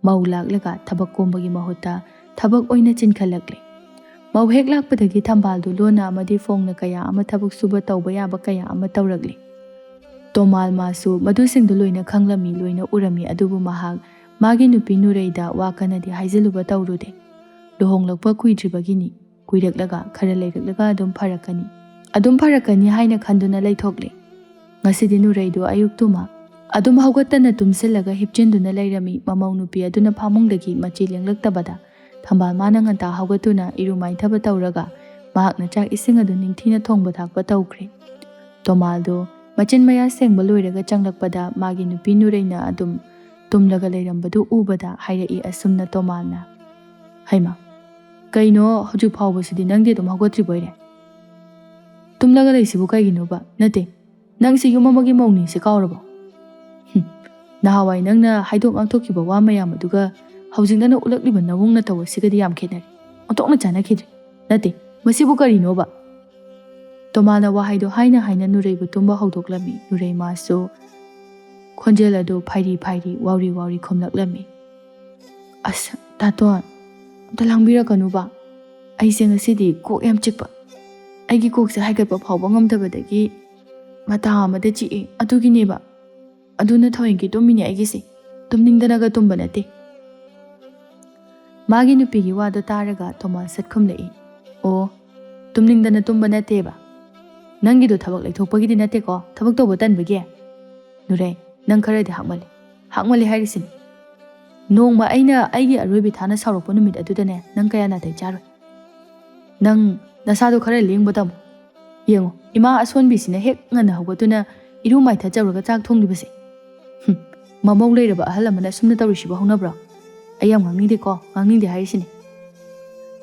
ꯃꯧ ꯂꯥꯛꯂꯒ ꯊꯕꯛ ꯀꯣꯝꯕꯒꯤ ꯃꯍꯨꯠꯇ ꯊꯕꯛ ꯑꯣꯏꯅ ꯆꯤꯟꯈꯠꯂꯛꯂꯦ꯫ ꯃꯧ ꯍꯦꯛ ꯂꯥꯛꯄꯗꯒꯤ ꯊꯝꯕꯥꯜꯗꯨ ꯂꯣꯟꯅ ꯑꯃꯗꯤ ꯐꯣꯡꯅ ꯀꯌꯥ ꯑꯃ ꯊꯕꯛ ꯁꯨꯕ ꯇꯧꯕ ꯌꯥꯕ ꯀꯌꯥ ꯑꯃ ꯇꯧꯔꯛꯂꯦ꯫ ꯇꯣꯃꯥꯜ ꯃꯥꯁꯨ ꯃꯗꯨꯁꯤꯡꯗꯨ ꯂꯣꯏꯅ ꯈꯪꯂꯝꯃꯤ, ꯂꯣꯏꯅ ꯎꯔꯝꯃꯤ, ꯑꯗꯨꯕꯨ ꯃꯍꯥꯛ ꯃꯥꯒꯤ ꯅꯨꯄꯤ ꯅꯨꯔꯩꯗ ꯋꯥ ꯀꯟꯅꯗꯤ ꯍꯥꯏꯖꯤꯜꯂꯨꯕ ꯇꯧꯔꯨꯗꯦ꯫ ꯂꯨꯍꯣꯡꯂꯛꯄ ꯀꯨꯏꯗ꯭ꯔꯤꯕꯒꯤꯅꯤ, ꯀꯨꯏꯔꯛꯂꯒ ꯈꯔ ꯂꯩꯔꯛꯂꯒ ꯑꯗꯨꯝ ꯐꯔꯛꯀꯅꯤ, ꯑꯗꯨꯝ ꯐꯔꯛꯀꯅꯤ ꯍꯥꯏꯅ ꯈꯟꯗꯨꯅ ꯂꯩꯊꯣꯛꯂꯦ꯫ ꯉꯁꯤꯗꯤ ꯅꯨꯔꯩꯗꯨ ꯑꯌꯨꯛꯇꯨꯃ ꯑꯗꯨꯝ ꯍꯧꯒꯠꯇꯅ ꯇꯨꯝꯁꯤꯜꯂꯒ ꯍꯤꯞꯆꯤꯟꯗꯨꯅ ꯂꯩꯔꯝꯃꯤ꯫ ꯃꯃꯧ ꯅꯨꯄꯤ ꯑꯗꯨꯅ ꯐꯃꯨꯡꯗꯒꯤ ꯃꯆꯤ ꯂꯦꯡꯂꯛꯇꯕꯗ ꯊꯝꯕꯥꯜ ꯃꯥꯅ ꯉꯟꯇꯥ ꯍꯧꯒꯠꯇꯨꯅ ꯏꯔꯨ ꯃꯥꯏꯊꯕ ꯇꯧꯔꯒ ꯃꯍꯥꯛꯅ ꯆꯥꯛ ꯏꯁꯤꯡ ꯑꯗꯨ ꯅꯤꯡꯊꯤꯅ ꯊꯣꯡꯕ ꯊꯥꯛꯄ ꯇꯧꯈ꯭ꯔꯦ꯫ ꯇꯣꯃꯥꯜꯗꯣ ꯃꯆꯤꯟ ꯃꯌꯥ ꯁꯦꯡꯕ ꯂꯣꯏꯔꯒ ꯆꯪꯂꯛꯄꯗ ꯃꯥꯒꯤ ꯅꯨꯄꯤ ꯅꯨꯔꯩꯅ ꯑꯗꯨꯝ ꯇꯨꯝꯂꯒ ꯂꯩꯔꯝꯕꯗꯨ ꯎꯕꯗ ꯍꯥꯏꯔꯛꯏ ꯑꯁꯨꯝꯅ ꯇꯣꯃꯥꯜꯅ, "ꯍꯩꯃꯥ, ꯀꯩꯅꯣ ꯍꯧꯖꯤꯛ ꯐꯥꯎꯕꯁꯤꯗꯤ ꯅꯪꯗꯤ ꯑꯗꯨꯝ ꯍꯧꯒꯠꯇ꯭ꯔꯤꯕꯣꯏꯔꯦ? ꯇꯨꯝꯂꯒ ꯂꯩꯁꯤꯕꯨ ꯀꯩꯒꯤꯅꯣꯕ? ꯅꯠꯇꯦ, ꯅꯪꯁꯤ ꯌꯨꯝ ꯑꯃꯒꯤ ꯃꯧꯅꯤꯁꯦ ꯀꯥꯎꯔꯕꯣ? ꯍꯨꯝ, ꯅꯍꯥꯟꯋꯥꯏ ꯅꯪꯅ ꯍꯥꯏꯗꯣꯛ ꯉꯥꯡꯊꯣꯛꯈꯤꯕ ꯋꯥ ꯃꯌꯥꯝ ꯑꯗꯨꯒ ꯍꯧꯖꯤꯛ ꯅꯪꯅ ꯎꯠꯂꯛꯂꯤꯕ ꯅꯑꯣꯡ ꯅꯇꯧ ꯑꯁꯤꯒꯗꯤ ꯌꯥꯝ ꯈꯦꯠꯅꯔꯦ꯫ ꯑꯣꯟꯊꯣꯛꯅ ꯆꯥꯟꯅꯈꯤꯗ꯭ꯔꯦ꯫ ꯅꯠꯇꯦ, ꯃꯁꯤꯕꯨ ꯀꯔꯤꯅꯣꯕ?" ꯇꯣꯃꯥꯅ ꯋꯥꯍꯩꯗꯣ ꯍꯥꯏꯅ ꯍꯥꯏꯅ ꯅꯨꯔꯩꯕꯨ ꯇꯨꯝꯕ ꯍꯧꯗꯣꯛꯂꯝꯃꯤ꯫ ꯅꯨꯔꯩ ꯃꯥꯁꯨ ꯈꯣꯟꯖꯦꯜ ꯑꯗꯨ ꯐꯥꯏꯔꯤ ꯐꯥꯏꯔꯤ, ꯋꯥꯎꯔꯤ ꯋꯥꯎꯔꯤ ꯈꯨꯝꯂꯛꯂꯝꯃꯤ꯫ "ꯑꯁ, ꯇꯥꯇꯣꯟ, ꯑꯝꯇ ꯂꯥꯡꯕꯤꯔꯛꯀꯅꯨꯕ꯫ ꯑꯩꯁꯦ ꯉꯁꯤꯗꯤ ꯀꯣꯛ ꯌꯥꯝ ꯆꯤꯛꯄ꯫ ꯑꯩꯒꯤ ꯀꯣꯛꯁꯦ ꯍꯥꯏꯒꯠꯄ ꯐꯥꯎꯕ ꯉꯝꯗꯕꯗꯒꯤ ꯃꯇꯥ ꯑꯃꯗ ꯆꯤꯛꯑꯦ, ꯑꯗꯨꯒꯤꯅꯦꯕ꯫ ꯑꯗꯨꯅ ꯊꯋꯦꯟꯀꯤ ꯇꯨꯝꯃꯤꯅꯦ ꯑꯩꯒꯤꯁꯦ꯫ ꯇꯨꯝꯅꯤꯡꯗꯅꯒ ꯇꯨꯝꯕ ꯅꯠꯇꯦ꯫" ꯃꯥꯒꯤ ꯅꯨꯄꯤꯒꯤ ꯋꯥꯗꯣ ꯇꯥꯔꯒ ꯇꯣꯃꯥꯁ ꯁꯠ ꯈꯨꯝꯂꯛꯏ꯫ "ꯑꯣ, ꯇꯨꯝꯅꯤꯡꯗꯅ ꯇꯨꯝꯕ ꯅꯠꯇꯦꯕ꯫ ꯅꯪꯒꯤꯗꯣ ꯊꯕꯛ ꯂꯩꯊꯣꯛꯄꯒꯤꯗꯤ ꯅꯠꯇꯦꯀꯣ, ꯊꯕꯛ ꯇꯧꯕ ꯇꯟꯕꯒꯤ?" "ꯅꯨꯔꯩ, ꯅꯪ ꯈꯔꯗꯤ ꯍꯥꯛꯃꯜꯂꯦ꯫ ꯍꯥꯛꯃꯜꯂꯦ ꯍꯥꯏꯔꯤꯁꯤꯅꯤ꯫ ꯅꯣꯡꯃ ꯑꯩꯅ ꯑꯩꯒꯤ ꯑꯔꯣꯏꯕꯤ ꯊꯥꯅ ꯁꯥꯎꯔꯛꯄ ꯅꯨꯃꯤꯠ ꯑꯗꯨꯗꯅꯦ, ꯅꯪ ꯀꯌꯥ ꯅꯥꯇꯩ ꯆꯥꯔꯣꯏ꯫ ꯅꯪ ꯅꯁꯥꯗꯣ ꯈꯔ ꯂꯦꯡꯕ ꯇꯝꯃꯨ꯫ ꯌꯦꯡꯉꯣ, ꯏꯃꯥ ꯑꯁꯣꯟꯕꯤꯁꯤꯅ ꯍꯦꯛ ꯉꯟꯅ ꯍꯧꯒꯠꯇꯨꯅ ꯏꯔꯨ ꯃꯥꯏꯊꯖꯔꯒ ꯆꯥꯛ ꯊꯣꯡꯂꯤꯕꯁꯦ꯫ ꯍꯨꯝ, ꯃꯃꯧ ꯂꯩꯔꯕ ꯑꯍꯜ ꯑꯃꯅ ꯑꯁꯨꯝꯅ ꯇꯧꯔꯤꯁꯤꯕꯨ ꯍꯧꯅꯕ꯭ꯔꯣ? ꯑꯩ ꯌꯥꯝ ꯉꯥꯡꯅꯤꯡꯗꯦꯀꯣ, ꯉꯥꯡꯅꯤꯡꯗꯦ ꯍꯥꯏꯔꯤꯁꯤꯅꯤ꯫"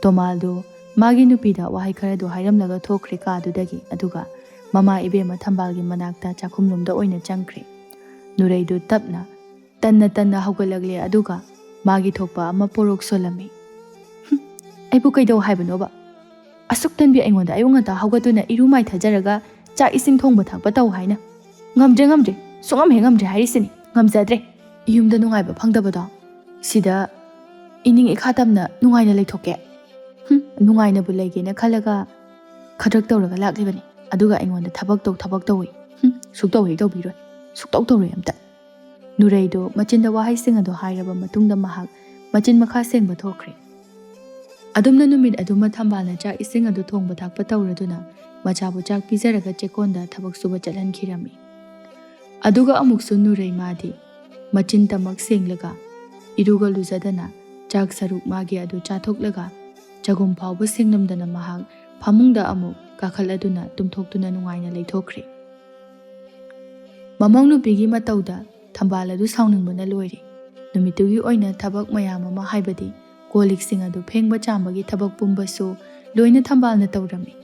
ꯇꯣꯃꯥꯜꯗꯨ ꯃꯥꯒꯤ ꯅꯨꯄꯤꯗ ꯋꯥꯍꯩ ꯈꯔꯗꯨ ꯍꯥꯏꯔꯝꯂꯒ ꯊꯣꯛꯈ꯭ꯔꯦ ꯀꯥꯗꯨꯗꯒꯤ꯫ ꯑꯗꯨꯒ ꯃꯃꯥ ꯏꯕꯦꯝꯃ ꯊꯝꯕꯥꯜꯒꯤ ꯃꯅꯥꯛꯇ ꯆꯥꯛꯈꯨꯝꯂꯣꯝꯗ ꯑꯣꯏꯅ ꯆꯪꯈ꯭ꯔꯦ꯫ ꯅꯨꯔꯩꯗꯨ ꯇꯞꯅ, ꯇꯟꯅ ꯇꯟꯅ ꯍꯧꯒꯠꯂꯛꯂꯦ, ꯑꯗꯨꯒ ꯃꯥꯒꯤ ꯊꯣꯛꯄ ꯑꯃ ꯄꯣꯔꯣꯛ ꯁꯣꯜꯂꯝꯃꯤ꯫ "ꯍꯨꯝ, ꯑꯩꯕꯨ ꯀꯩꯗꯧ ꯍꯥꯏꯕꯅꯣꯕ? ꯑꯁꯨꯛ ꯇꯟꯕꯤ ꯑꯩꯉꯣꯟꯗ ꯑꯌꯨꯛ ꯉꯟꯇꯥ ꯍꯧꯒꯠꯇꯨꯅ ꯏꯔꯨ ꯃꯥꯏꯊꯖꯔꯒ ꯆꯥꯛ ꯏꯁꯤꯡ ꯊꯣꯡꯕ ꯊꯥꯛꯄ ꯇꯧ ꯍꯥꯏꯅ꯫ ꯉꯝꯗ꯭ꯔꯦ, ꯉꯝꯗ꯭ꯔꯦ, ꯁꯨꯡꯉꯝ ꯍꯦꯛ ꯉꯝꯗ꯭ꯔꯦ ꯍꯥꯏꯔꯤꯁꯤꯅꯤ, ꯉꯝꯖꯗ꯭ꯔꯦ꯫ ꯌꯨꯝꯗ ꯅꯨꯡꯉꯥꯏꯕ ꯐꯪꯗꯕꯗꯣ ꯁꯤꯗ ꯏꯅꯤꯡ ꯏꯈꯥ ꯇꯝꯅ ꯅꯨꯡꯉꯥꯏꯅ ꯂꯩꯊꯣꯛꯀꯦ꯫ ꯍꯨꯝ, ꯅꯨꯡꯉꯥꯏꯅꯕꯨ ꯂꯩꯒꯦꯅ ꯈꯜꯂꯒ ꯈꯗ꯭ꯔꯛ ꯇꯧꯔꯒ ꯂꯥꯛꯂꯤꯕꯅꯤ꯫ ꯑꯗꯨꯒ ꯑꯩꯉꯣꯟꯗ ꯊꯕꯛ ꯇꯧ, ꯊꯕꯛ ꯇꯧꯏ꯫ ꯍꯨꯝ, ꯁꯨꯛꯇꯧ ꯍꯦꯛ ꯇꯧꯕꯤꯔꯣꯏ꯫ ꯁꯨꯛꯇꯧ ꯇꯧꯔꯣꯏ ꯑꯝꯇ꯫ ꯅꯨꯔꯩꯗꯨ ꯃꯆꯤꯟꯗ ꯋꯥꯍꯩꯁꯤꯡ ꯑꯗꯨ ꯍꯥꯏꯔꯕ ꯃꯇꯨꯡꯗ ꯃꯍꯥꯛ ꯃꯆꯤꯟ ꯃꯈꯥ ꯁꯦꯡꯕ ꯊꯣꯛꯈ꯭ꯔꯦ꯫ ꯑꯗꯨꯝꯅ ꯅꯨꯃꯤꯠ ꯑꯗꯨꯃ ꯊꯝꯕꯥꯜꯅ ꯆꯥꯛ ꯏꯁꯤꯡ ꯑꯗꯨ ꯊꯣꯡꯕ ꯊꯥꯛꯄ ꯇꯧꯔꯗꯨꯅ ꯃꯆꯥꯕꯨ ꯆꯥꯛ ꯄꯤꯖꯔꯒ ꯆꯦꯛꯀꯣꯟꯗ ꯊꯕꯛ ꯁꯨꯕ ꯆꯠꯍꯟꯈꯤꯔꯝꯃꯤ꯫ ꯑꯗꯨꯒ ꯑꯃꯨꯛꯁꯨ ꯅꯨꯔꯩ ꯃꯥꯗꯤ ꯃꯆꯤꯟ ꯇꯃꯛ ꯁꯦꯡꯂꯒ ꯏꯔꯨꯒ ꯂꯨꯖꯗꯅ ꯆꯥꯛ ꯁꯔꯨꯛ ꯃꯥꯒꯤ ꯑꯗꯨ ꯆꯥꯊꯣꯛꯂꯒ ꯆꯒꯨꯝ ꯐꯥꯎꯕ ꯁꯦꯡꯂꯝꯗꯅ ꯃꯍꯥꯛ ꯐꯃꯨꯡꯗ ꯑꯃꯨꯛ ꯀꯥꯈꯠꯂꯗꯨꯅ ꯇꯨꯝꯊꯣꯛꯇꯨꯅ ꯅꯨꯡꯉꯥꯏꯅ ꯂꯩꯊꯣꯛꯈ꯭ꯔꯦ꯫ ꯃꯃꯧ ꯅꯨꯄꯤꯒꯤ ꯃꯇꯧꯗ ꯊꯝꯕꯥꯜ ꯑꯗꯨ ꯁꯥꯎꯅꯤꯡꯕꯅ ꯂꯣꯏꯔꯦ꯫ ꯅꯨꯃꯤꯠꯇꯨꯒꯤ ꯑꯣꯏꯅ ꯊꯕꯛ ꯃꯌꯥꯝ ꯑꯃ ꯍꯥꯏꯕꯗꯤ ꯀꯣꯜ ꯂꯤꯛꯁꯤꯡ ꯑꯗꯨ ꯐꯦꯡꯕ ꯆꯥꯝꯕꯒꯤ ꯊꯕꯛ ꯄꯨꯝꯕꯁꯨ ꯂꯣꯏꯅ ꯊꯝꯕꯥꯜꯅ ꯇꯧꯔꯝꯃꯤ꯫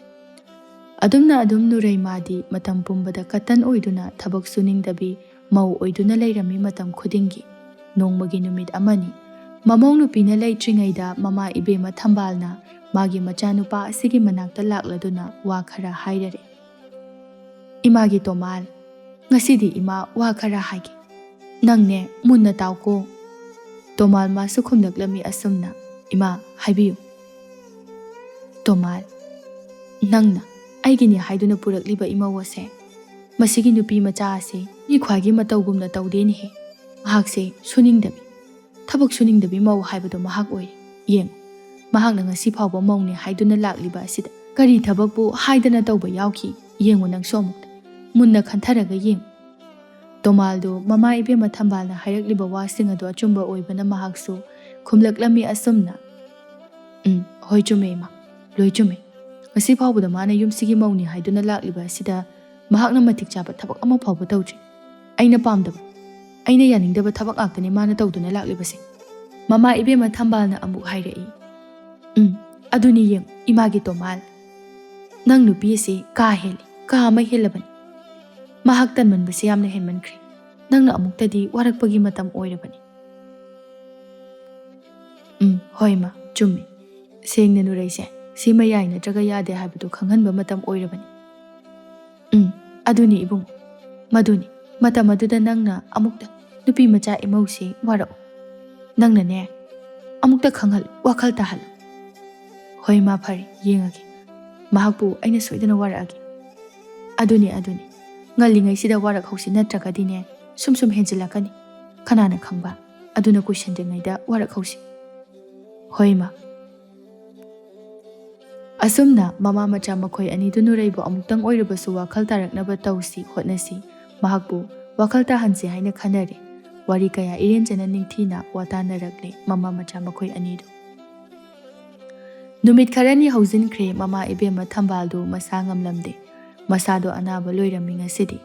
ꯑꯗꯨꯝꯅ ꯑꯗꯨꯝ ꯅꯨꯔꯩ ꯃꯥꯗꯤ ꯃꯇꯝ ꯄꯨꯝꯕꯗ ꯀꯇꯟ ꯑꯣꯏꯗꯨꯅ ꯊꯕꯛ ꯁꯨꯅꯤꯡꯗꯕꯤ ꯃꯧ ꯑꯣꯏꯗꯨꯅ ꯂꯩꯔꯝꯃꯤ ꯃꯇꯝ ꯈꯨꯗꯤꯡꯒꯤ꯫ ꯅꯣꯡꯃꯒꯤ ꯅꯨꯃꯤꯠ ꯑꯃꯅꯤ ꯃꯃꯧ ꯅꯨꯄꯤꯅ ꯂꯩꯇ꯭ꯔꯤꯉꯩꯗ ꯃꯃꯥ ꯏꯕꯦꯝꯃ ꯊꯝꯕꯥꯜꯅ ꯃꯥꯒꯤ ꯃꯆꯥꯅꯨꯄꯥ ꯑꯁꯤꯒꯤ ꯃꯅꯥꯛꯇ ꯂꯥꯛꯂꯗꯨꯅ ꯋꯥ ꯈꯔ ꯍꯥꯏꯔꯔꯦ꯫ "ꯏꯃꯥꯒꯤ ꯇꯣꯃꯥꯜ, ꯉꯁꯤꯗꯤ ꯏꯃꯥ ꯋꯥ ꯈꯔ ꯍꯥꯏꯒꯦ꯫ ꯅꯪꯅꯦ ꯃꯨꯟꯅ ꯇꯥꯎꯀꯣ꯫" ꯇꯣꯃꯥꯜ ꯃꯥꯁꯨ ꯈꯨꯝꯂꯛꯂꯝꯃꯤ ꯑꯁꯨꯝꯅ, "ꯏꯃꯥ, ꯍꯥꯏꯕꯤꯌꯨ꯫" "ꯇꯣꯃꯥꯜ, ꯅꯪꯅ ꯑꯩꯒꯤꯅꯤ ꯍꯥꯏꯗꯨꯅ ꯄꯨꯔꯛꯂꯤꯕ ꯏꯃꯧ ꯑꯁꯦ, ꯃꯁꯤꯒꯤ ꯅꯨꯄꯤ ꯃꯆꯥ ꯑꯁꯤ ꯃꯤ ꯈ꯭ꯋꯥꯏꯒꯤ ꯃꯇꯧꯒꯨꯝꯅ ꯇꯧꯗꯦꯅꯦꯍꯦ꯫ ꯃꯍꯥꯛꯁꯦ ꯁꯨꯅꯤꯡꯗꯕꯤ, ꯊꯕꯛ ꯁꯨꯅꯤꯡꯗꯕꯤ ꯃꯧ ꯍꯥꯏꯕꯗꯣ ꯃꯍꯥꯛ ꯑꯣꯏꯔꯦ꯫ ꯌꯦꯡꯉꯨ, ꯃꯍꯥꯛꯅ ꯉꯁꯤ ꯐꯥꯎꯕ ꯃꯧꯅꯦ ꯍꯥꯏꯗꯨꯅ ꯂꯥꯛꯂꯤꯕ ꯑꯁꯤꯗ ꯀꯔꯤ ꯊꯕꯛꯄꯨ ꯍꯥꯏꯗꯅ ꯇꯧꯕ ꯌꯥꯎꯈꯤ? ꯌꯦꯡꯉꯨ ꯅꯪꯁꯨ ꯑꯃꯨꯛꯇ꯫ ꯃꯨꯟꯅ ꯈꯟꯊꯔꯒ ꯌꯦꯡꯉꯨ꯫" ꯇꯣꯃꯥꯜꯗꯨ ꯃꯃꯥ ꯏꯕꯦꯝꯃ ꯊꯝꯕꯥꯜꯅ ꯍꯥꯏꯔꯛꯂꯤꯕ ꯋꯥꯁꯤꯡ ꯑꯗꯨ ꯑꯆꯨꯝꯕ ꯑꯣꯏꯕꯅ ꯃꯍꯥꯛꯁꯨ ꯈꯨꯝꯂꯛꯂꯝꯃꯤ ꯑꯁꯨꯝꯅ, "ꯎꯝ, ꯍꯣꯏ, ꯆꯨꯝꯃꯦ ꯏꯃꯥ, ꯂꯣꯏ ꯆꯨꯝꯃꯦ꯫ ꯉꯁꯤ ꯐꯥꯎꯕꯗ ꯃꯥꯅ ꯌꯨꯝꯁꯤꯒꯤ ꯃꯧꯅꯤ ꯍꯥꯏꯗꯨꯅ ꯂꯥꯛꯂꯤꯕ ꯑꯁꯤꯗ ꯃꯍꯥꯛꯅ ꯃꯇꯤꯛ ꯆꯥꯕ ꯊꯕꯛ ꯑꯃ ꯐꯥꯎꯕ ꯇꯧꯗ꯭ꯔꯤ꯫ ꯑꯩꯅ ꯄꯥꯝꯗꯕ, ꯑꯩꯅ ꯌꯥꯅꯤꯡꯗꯕ ꯊꯕꯛ ꯉꯥꯛꯇꯅꯤ ꯃꯥꯅ ꯇꯧꯗꯨꯅ ꯂꯥꯛꯂꯤꯕꯁꯦ꯫" ꯃꯃꯥ ꯏꯕꯦꯝꯃ ꯊꯝꯕꯥꯜꯅ ꯑꯃꯨꯛ ꯍꯥꯏꯔꯛꯏ, "ꯎꯝ, ꯑꯗꯨꯅꯤ ꯌꯦꯡꯉꯨ, ꯏꯃꯥꯒꯤ ꯇꯣꯃꯥꯜ꯫ ꯅꯪ ꯅꯨꯄꯤ ꯑꯁꯤ ꯀꯥ ꯍꯦꯜꯂꯤ, ꯀꯥ ꯑꯃ ꯍꯦꯜꯂꯕꯅꯤ꯫ ꯃꯍꯥꯛ ꯇꯟꯃꯟꯕꯁꯤ ꯌꯥꯝꯅ ꯍꯦꯟꯃꯟꯈ꯭ꯔꯦ꯫ ꯅꯪꯅ ꯑꯃꯨꯛꯇꯗꯤ ꯋꯥꯔꯛꯄꯒꯤ ꯃꯇꯝ ꯑꯣꯏꯔꯕꯅꯤ꯫" "ꯎꯝ, ꯍꯣꯏ ꯃꯥ, ꯆꯨꯝꯃꯤ꯫ ꯁꯦꯡꯅ ꯅꯨꯔꯩꯁꯦ, ꯁꯤꯃ ꯌꯥꯏ ꯅꯠꯇ꯭ꯔꯒ ꯌꯥꯗꯦ ꯍꯥꯏꯕꯗꯨ ꯈꯪꯍꯟꯕ ꯃꯇꯝ ꯑꯣꯏꯔꯕꯅꯤ꯫" "ꯎꯝ, ꯑꯗꯨꯅꯤ ꯏꯕꯨꯡ, ꯃꯗꯨꯅꯤ꯫ ꯃꯇꯝ ꯑꯗꯨꯗ ꯅꯪꯅ ꯑꯃꯨꯛꯇ ꯅꯨꯄꯤ ꯃꯆꯥ ꯏꯃꯧꯁꯤ ꯋꯥꯔꯛꯎ꯫ ꯅꯪꯅꯅꯦ, ꯑꯃꯨꯛꯇ ꯈꯪꯍꯜꯂꯨ, ꯋꯥꯈꯜ ꯇꯥꯍꯜꯂꯨ꯫ ꯍꯣꯏ ꯏꯃꯥ, ꯐꯔꯦ, ꯌꯦꯡꯉꯒꯦ꯫ ꯃꯍꯥꯛꯄꯨ ꯑꯩꯅ ꯁꯣꯏꯗꯅ ꯋꯥꯔꯛꯑꯒꯦ꯫ ꯑꯗꯨꯅꯤ, ꯑꯗꯨꯅꯤ꯫ ꯉꯜꯂꯤꯉꯩꯁꯤꯗ ꯋꯥꯔꯛꯍꯧꯁꯤ, ꯅꯠꯇ꯭ꯔꯒꯗꯤꯅꯦ, ꯁꯨꯝ ꯁꯨꯝ ꯍꯦꯟꯖꯤꯜꯂꯛꯀꯅꯤ꯫ ꯀꯅꯥꯅ ꯈꯪꯕ? ꯑꯗꯨꯅ ꯀꯨꯏꯁꯟꯗ꯭ꯔꯤꯉꯩꯗ ꯋꯥꯔꯛꯍꯧꯁꯤ꯫" "ꯍꯣꯏ ꯏꯃꯥ꯫" ꯑꯁꯨꯝꯅ ꯃꯃꯥ ꯃꯆꯥ ꯃꯈꯣꯏ ꯑꯅꯤꯗꯨ ꯅꯨꯔꯩꯕꯨ ꯑꯃꯨꯛꯇꯪ ꯑꯣꯏꯔꯕꯁꯨ ꯋꯥꯈꯜ ꯇꯥꯔꯛꯅꯕ ꯇꯧꯁꯤ, ꯍꯣꯠꯅꯁꯤ, ꯃꯍꯥꯛꯄꯨ ꯋꯥꯈꯜ ꯇꯥꯍꯟꯁꯤ ꯍꯥꯏꯅ ꯈꯟꯅꯔꯦ꯫ ꯋꯥꯔꯤ ꯀꯌꯥ ꯏꯔꯦꯟꯖꯅ ꯅꯤꯡꯊꯤꯅ ꯋꯥꯇꯥꯅꯔꯛꯂꯦ ꯃꯃꯥ ꯃꯆꯥ ꯃꯈꯣꯏ ꯑꯅꯤꯗꯨ꯫ ꯅꯨꯃꯤꯠ ꯈꯔꯅꯤ ꯍꯧꯖꯤꯟꯈ꯭ꯔꯦ, ꯃꯃꯥ ꯏꯕꯦꯝꯃ ꯊꯝꯕꯥꯜꯗꯨ ꯃꯁꯥ ꯉꯝꯂꯝꯗꯦ꯫ ꯃꯁꯥꯗꯣ ꯑꯅꯥꯕ ꯂꯣꯏꯔꯝꯃꯤ ꯉꯁꯤꯗꯤ꯫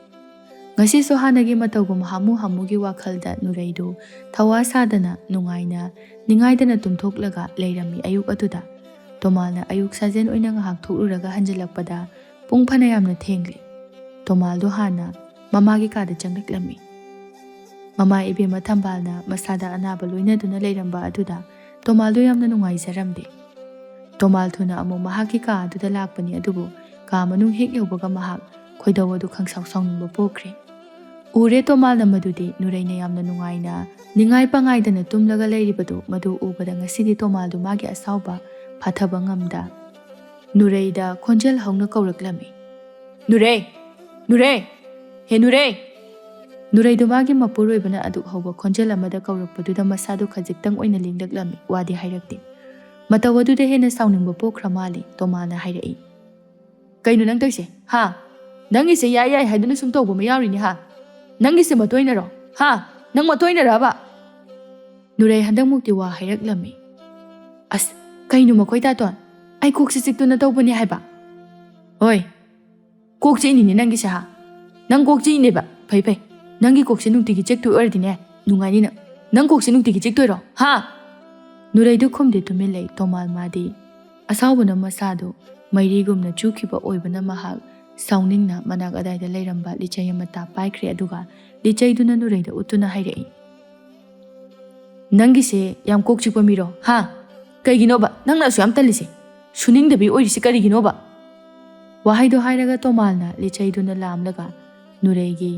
ꯉꯁꯤꯁꯨ ꯍꯥꯟꯅꯒꯤ ꯃꯇꯧꯒꯨꯝ ꯍꯥꯃꯨ ꯍꯥꯃꯨꯒꯤ ꯋꯥꯈꯜꯗ ꯅꯨꯔꯩꯗꯨ ꯊꯋꯥ ꯁꯥꯗꯅ ꯅꯨꯡꯉꯥꯏꯅ ꯅꯤꯡꯉꯥꯏꯗꯅ ꯇꯨꯝꯊꯣꯛꯂꯒ ꯂꯩꯔꯝꯃꯤ꯫ ꯑꯌꯨꯛ ꯑꯗꯨꯗ ꯇꯣꯃꯥꯜꯅ ꯑꯌꯨꯛ ꯁꯥꯖꯦꯜ ꯑꯣꯏꯅ ꯉꯥꯏꯍꯥꯛ ꯊꯣꯛꯂꯨꯔꯒ ꯍꯟꯖꯤꯜꯂꯛꯄꯗ ꯄꯨꯡ ꯐꯅꯌꯥꯝꯅ ꯊꯦꯡꯂꯦ꯫ ꯇꯣꯃꯥꯜꯗꯣ ꯍꯥꯟꯅ ꯃꯃꯥꯒꯤ ꯀꯥꯗ ꯆꯪꯂꯛꯂꯝꯃꯤ꯫ ꯃꯃꯥ ꯏꯕꯦꯝꯃ ꯊꯝꯕꯥꯜꯅ ꯃꯁꯥꯗ ꯑꯅꯥꯕ ꯂꯣꯏꯅꯗꯨꯅ ꯂꯩꯔꯝꯕ ꯑꯗꯨꯗ ꯇꯣꯃꯥꯜꯗꯣ ꯌꯥꯝꯅ ꯅꯨꯡꯉꯥꯏꯖꯔꯝꯗꯦ꯫ ꯇꯣꯃꯥꯜ ꯊꯨꯅ ꯑꯃꯨꯛ ꯃꯍꯥꯛꯀꯤ ꯀꯥ ꯑꯗꯨꯗ ꯂꯥꯛꯄꯅꯤ, ꯑꯗꯨꯕꯨ ꯀꯥ ꯃꯅꯨꯡ ꯍꯦꯛ ꯌꯧꯕꯒ ꯃꯍꯥꯛ ꯈꯣꯏꯗꯧ ꯑꯗꯨ ꯈꯪꯁꯥꯎ ꯁꯥꯎꯅꯤꯡꯕ ꯄꯣꯛꯈ꯭ꯔꯦ꯫ ꯎꯔꯦ ꯇꯣꯃꯥꯜꯅ ꯃꯗꯨꯗꯤ ꯅꯨꯔꯩꯅ ꯌꯥꯝꯅ ꯅꯨꯡꯉꯥꯏꯅ ꯅꯤꯡꯉꯥꯏ ꯄꯉꯥꯏꯗꯅ ꯇꯨꯝꯂꯒ ꯂꯩꯔꯤꯕꯗꯨ꯫ ꯃꯗꯨ ꯎꯕꯗ ꯉꯁꯤꯗꯤ ꯇꯣꯃꯥꯜꯗꯨ ꯃꯥꯒꯤ ꯑꯁꯥꯎꯕ ꯐꯥꯊꯕ ꯉꯝꯗ ꯅꯨꯔꯩꯗ ꯈꯣꯟꯖꯦꯜ ꯍꯧꯅ ꯀꯧꯔꯛꯂꯝꯃꯤ꯫ "ꯅꯨꯔꯩ! ꯅꯨꯔꯩ! ꯍꯦ ꯅꯨꯔꯩ!" ꯅꯨꯔꯩꯗꯨ ꯃꯥꯒꯤ ꯃꯄꯨꯔꯣꯏꯕꯅ ꯑꯗꯨꯛ ꯍꯧꯕ ꯈꯣꯟꯖꯦꯜ ꯑꯃꯗ ꯀꯧꯔꯛꯄꯗꯨꯗ ꯃꯁꯥꯗꯨ ꯈꯖꯤꯛꯇꯪ ꯑꯣꯏꯅ ꯂꯤꯡꯂꯛꯂꯝꯃꯤ꯫ ꯋꯥꯗꯤ ꯍꯥꯏꯔꯛꯇꯦ꯫ ꯃꯇꯧ ꯑꯗꯨꯗ ꯍꯦꯟꯅ ꯁꯥꯎꯅꯤꯡꯕ ꯄꯣꯛꯈ꯭ꯔ ꯃꯥꯜꯂꯦ꯫ ꯇꯣꯃꯥꯜꯅ ꯍꯥꯏꯔꯛꯏ, "ꯀꯩꯅꯣ ꯅꯪ ꯇꯧꯔꯤꯁꯦ? ꯍꯥ? ꯅꯪꯒꯤꯁꯦ ꯌꯥꯏ ꯌꯥꯏ ꯍꯥꯏꯗꯨꯅ ꯁꯨꯝ ꯇꯧꯕ ꯑꯃ ꯌꯥꯎꯔꯤꯅꯦ, ꯍꯥ? ꯅꯪꯒꯤꯁꯦ ꯃꯇꯣꯏꯅꯔꯣ? ꯍꯥ? ꯅꯪ ꯃꯇꯣꯏꯅꯔꯕ?" ꯅꯨꯔꯩ ꯍꯟꯗꯛꯃꯨꯛꯇꯤ ꯋꯥ ꯍꯥꯏꯔꯛꯂꯝꯃꯤ꯫ "ꯑꯁ, ꯀꯩꯅꯣ ꯃꯈꯣꯏ ꯇꯥꯇꯣꯟ? ꯑꯩ ꯀꯣꯛꯁꯤ ꯆꯤꯛꯇꯨꯅ ꯇꯧꯕꯅꯦ ꯍꯥꯏꯕ?" "ꯍꯣꯏ, ꯀꯣꯛ ꯆꯤꯛꯏꯅꯤꯅꯦ ꯅꯪꯒꯤꯁꯦ, ꯍꯥ? ꯅꯪ ꯀꯣꯛ ꯆꯤꯛꯏꯅꯦꯕ꯫ ꯐꯩ, ꯐꯩ꯫ ꯅꯪꯒꯤ ꯀꯣꯛꯁꯦ ꯅꯨꯡꯇꯤꯒꯤ ꯆꯤꯛꯇꯣꯏ ꯑꯣꯏꯔꯗꯤꯅꯦ, ꯅꯨꯡꯉꯥꯏꯅꯤ ꯅꯪ꯫ ꯅꯪ ꯀꯣꯛꯁꯦ ꯅꯨꯡꯇꯤꯒꯤ ꯆꯤꯛꯇꯣꯏꯔꯣ, ꯍꯥ?" ꯅꯨꯔꯩꯗꯨ ꯈꯨꯝꯗꯦ, ꯇꯨꯃꯤꯟ ꯂꯩ꯫ ꯇꯣꯃꯥꯜ ꯃꯥꯗꯤ ꯑꯁꯥꯎꯕꯅ ꯃꯁꯥꯗꯨ ꯃꯩꯔꯤꯒꯨꯝꯅ ꯆꯨꯈꯤꯕ ꯑꯣꯏꯕꯅ ꯃꯍꯥꯛ ꯁꯥꯎꯅꯤꯡꯅ ꯃꯅꯥꯛ ꯑꯗꯥꯏꯗ ꯂꯩꯔꯝꯕ ꯂꯤꯆꯩ ꯑꯃ ꯇꯥꯞ ꯄꯥꯏꯈ꯭ꯔꯦ, ꯑꯗꯨꯒ ꯂꯤꯆꯩꯗꯨꯅ ꯅꯨꯔꯩꯗ ꯎꯠꯇꯨꯅ ꯍꯥꯏꯔꯛꯏ, "ꯅꯪꯒꯤꯁꯦ ꯌꯥꯝ ꯀꯣꯛ ꯆꯤꯛꯄ ꯃꯤꯔꯣ, ꯍꯥ? ꯀꯩꯒꯤꯅꯣꯕ ꯅꯪꯅ ꯑꯁꯨꯛ ꯌꯥꯝ ꯇꯜꯂꯤꯁꯦ? ꯁꯨꯅꯤꯡꯗꯕꯤ ꯑꯣꯏꯔꯤꯁꯦ ꯀꯔꯤꯒꯤꯅꯣꯕ?" ꯋꯥꯍꯩꯗꯨ ꯍꯥꯏꯔꯒ ꯇꯣꯃꯥꯜꯅ ꯂꯤꯆꯩꯗꯨꯅ ꯂꯥꯝꯂꯒ ꯅꯨꯔꯩꯒꯤ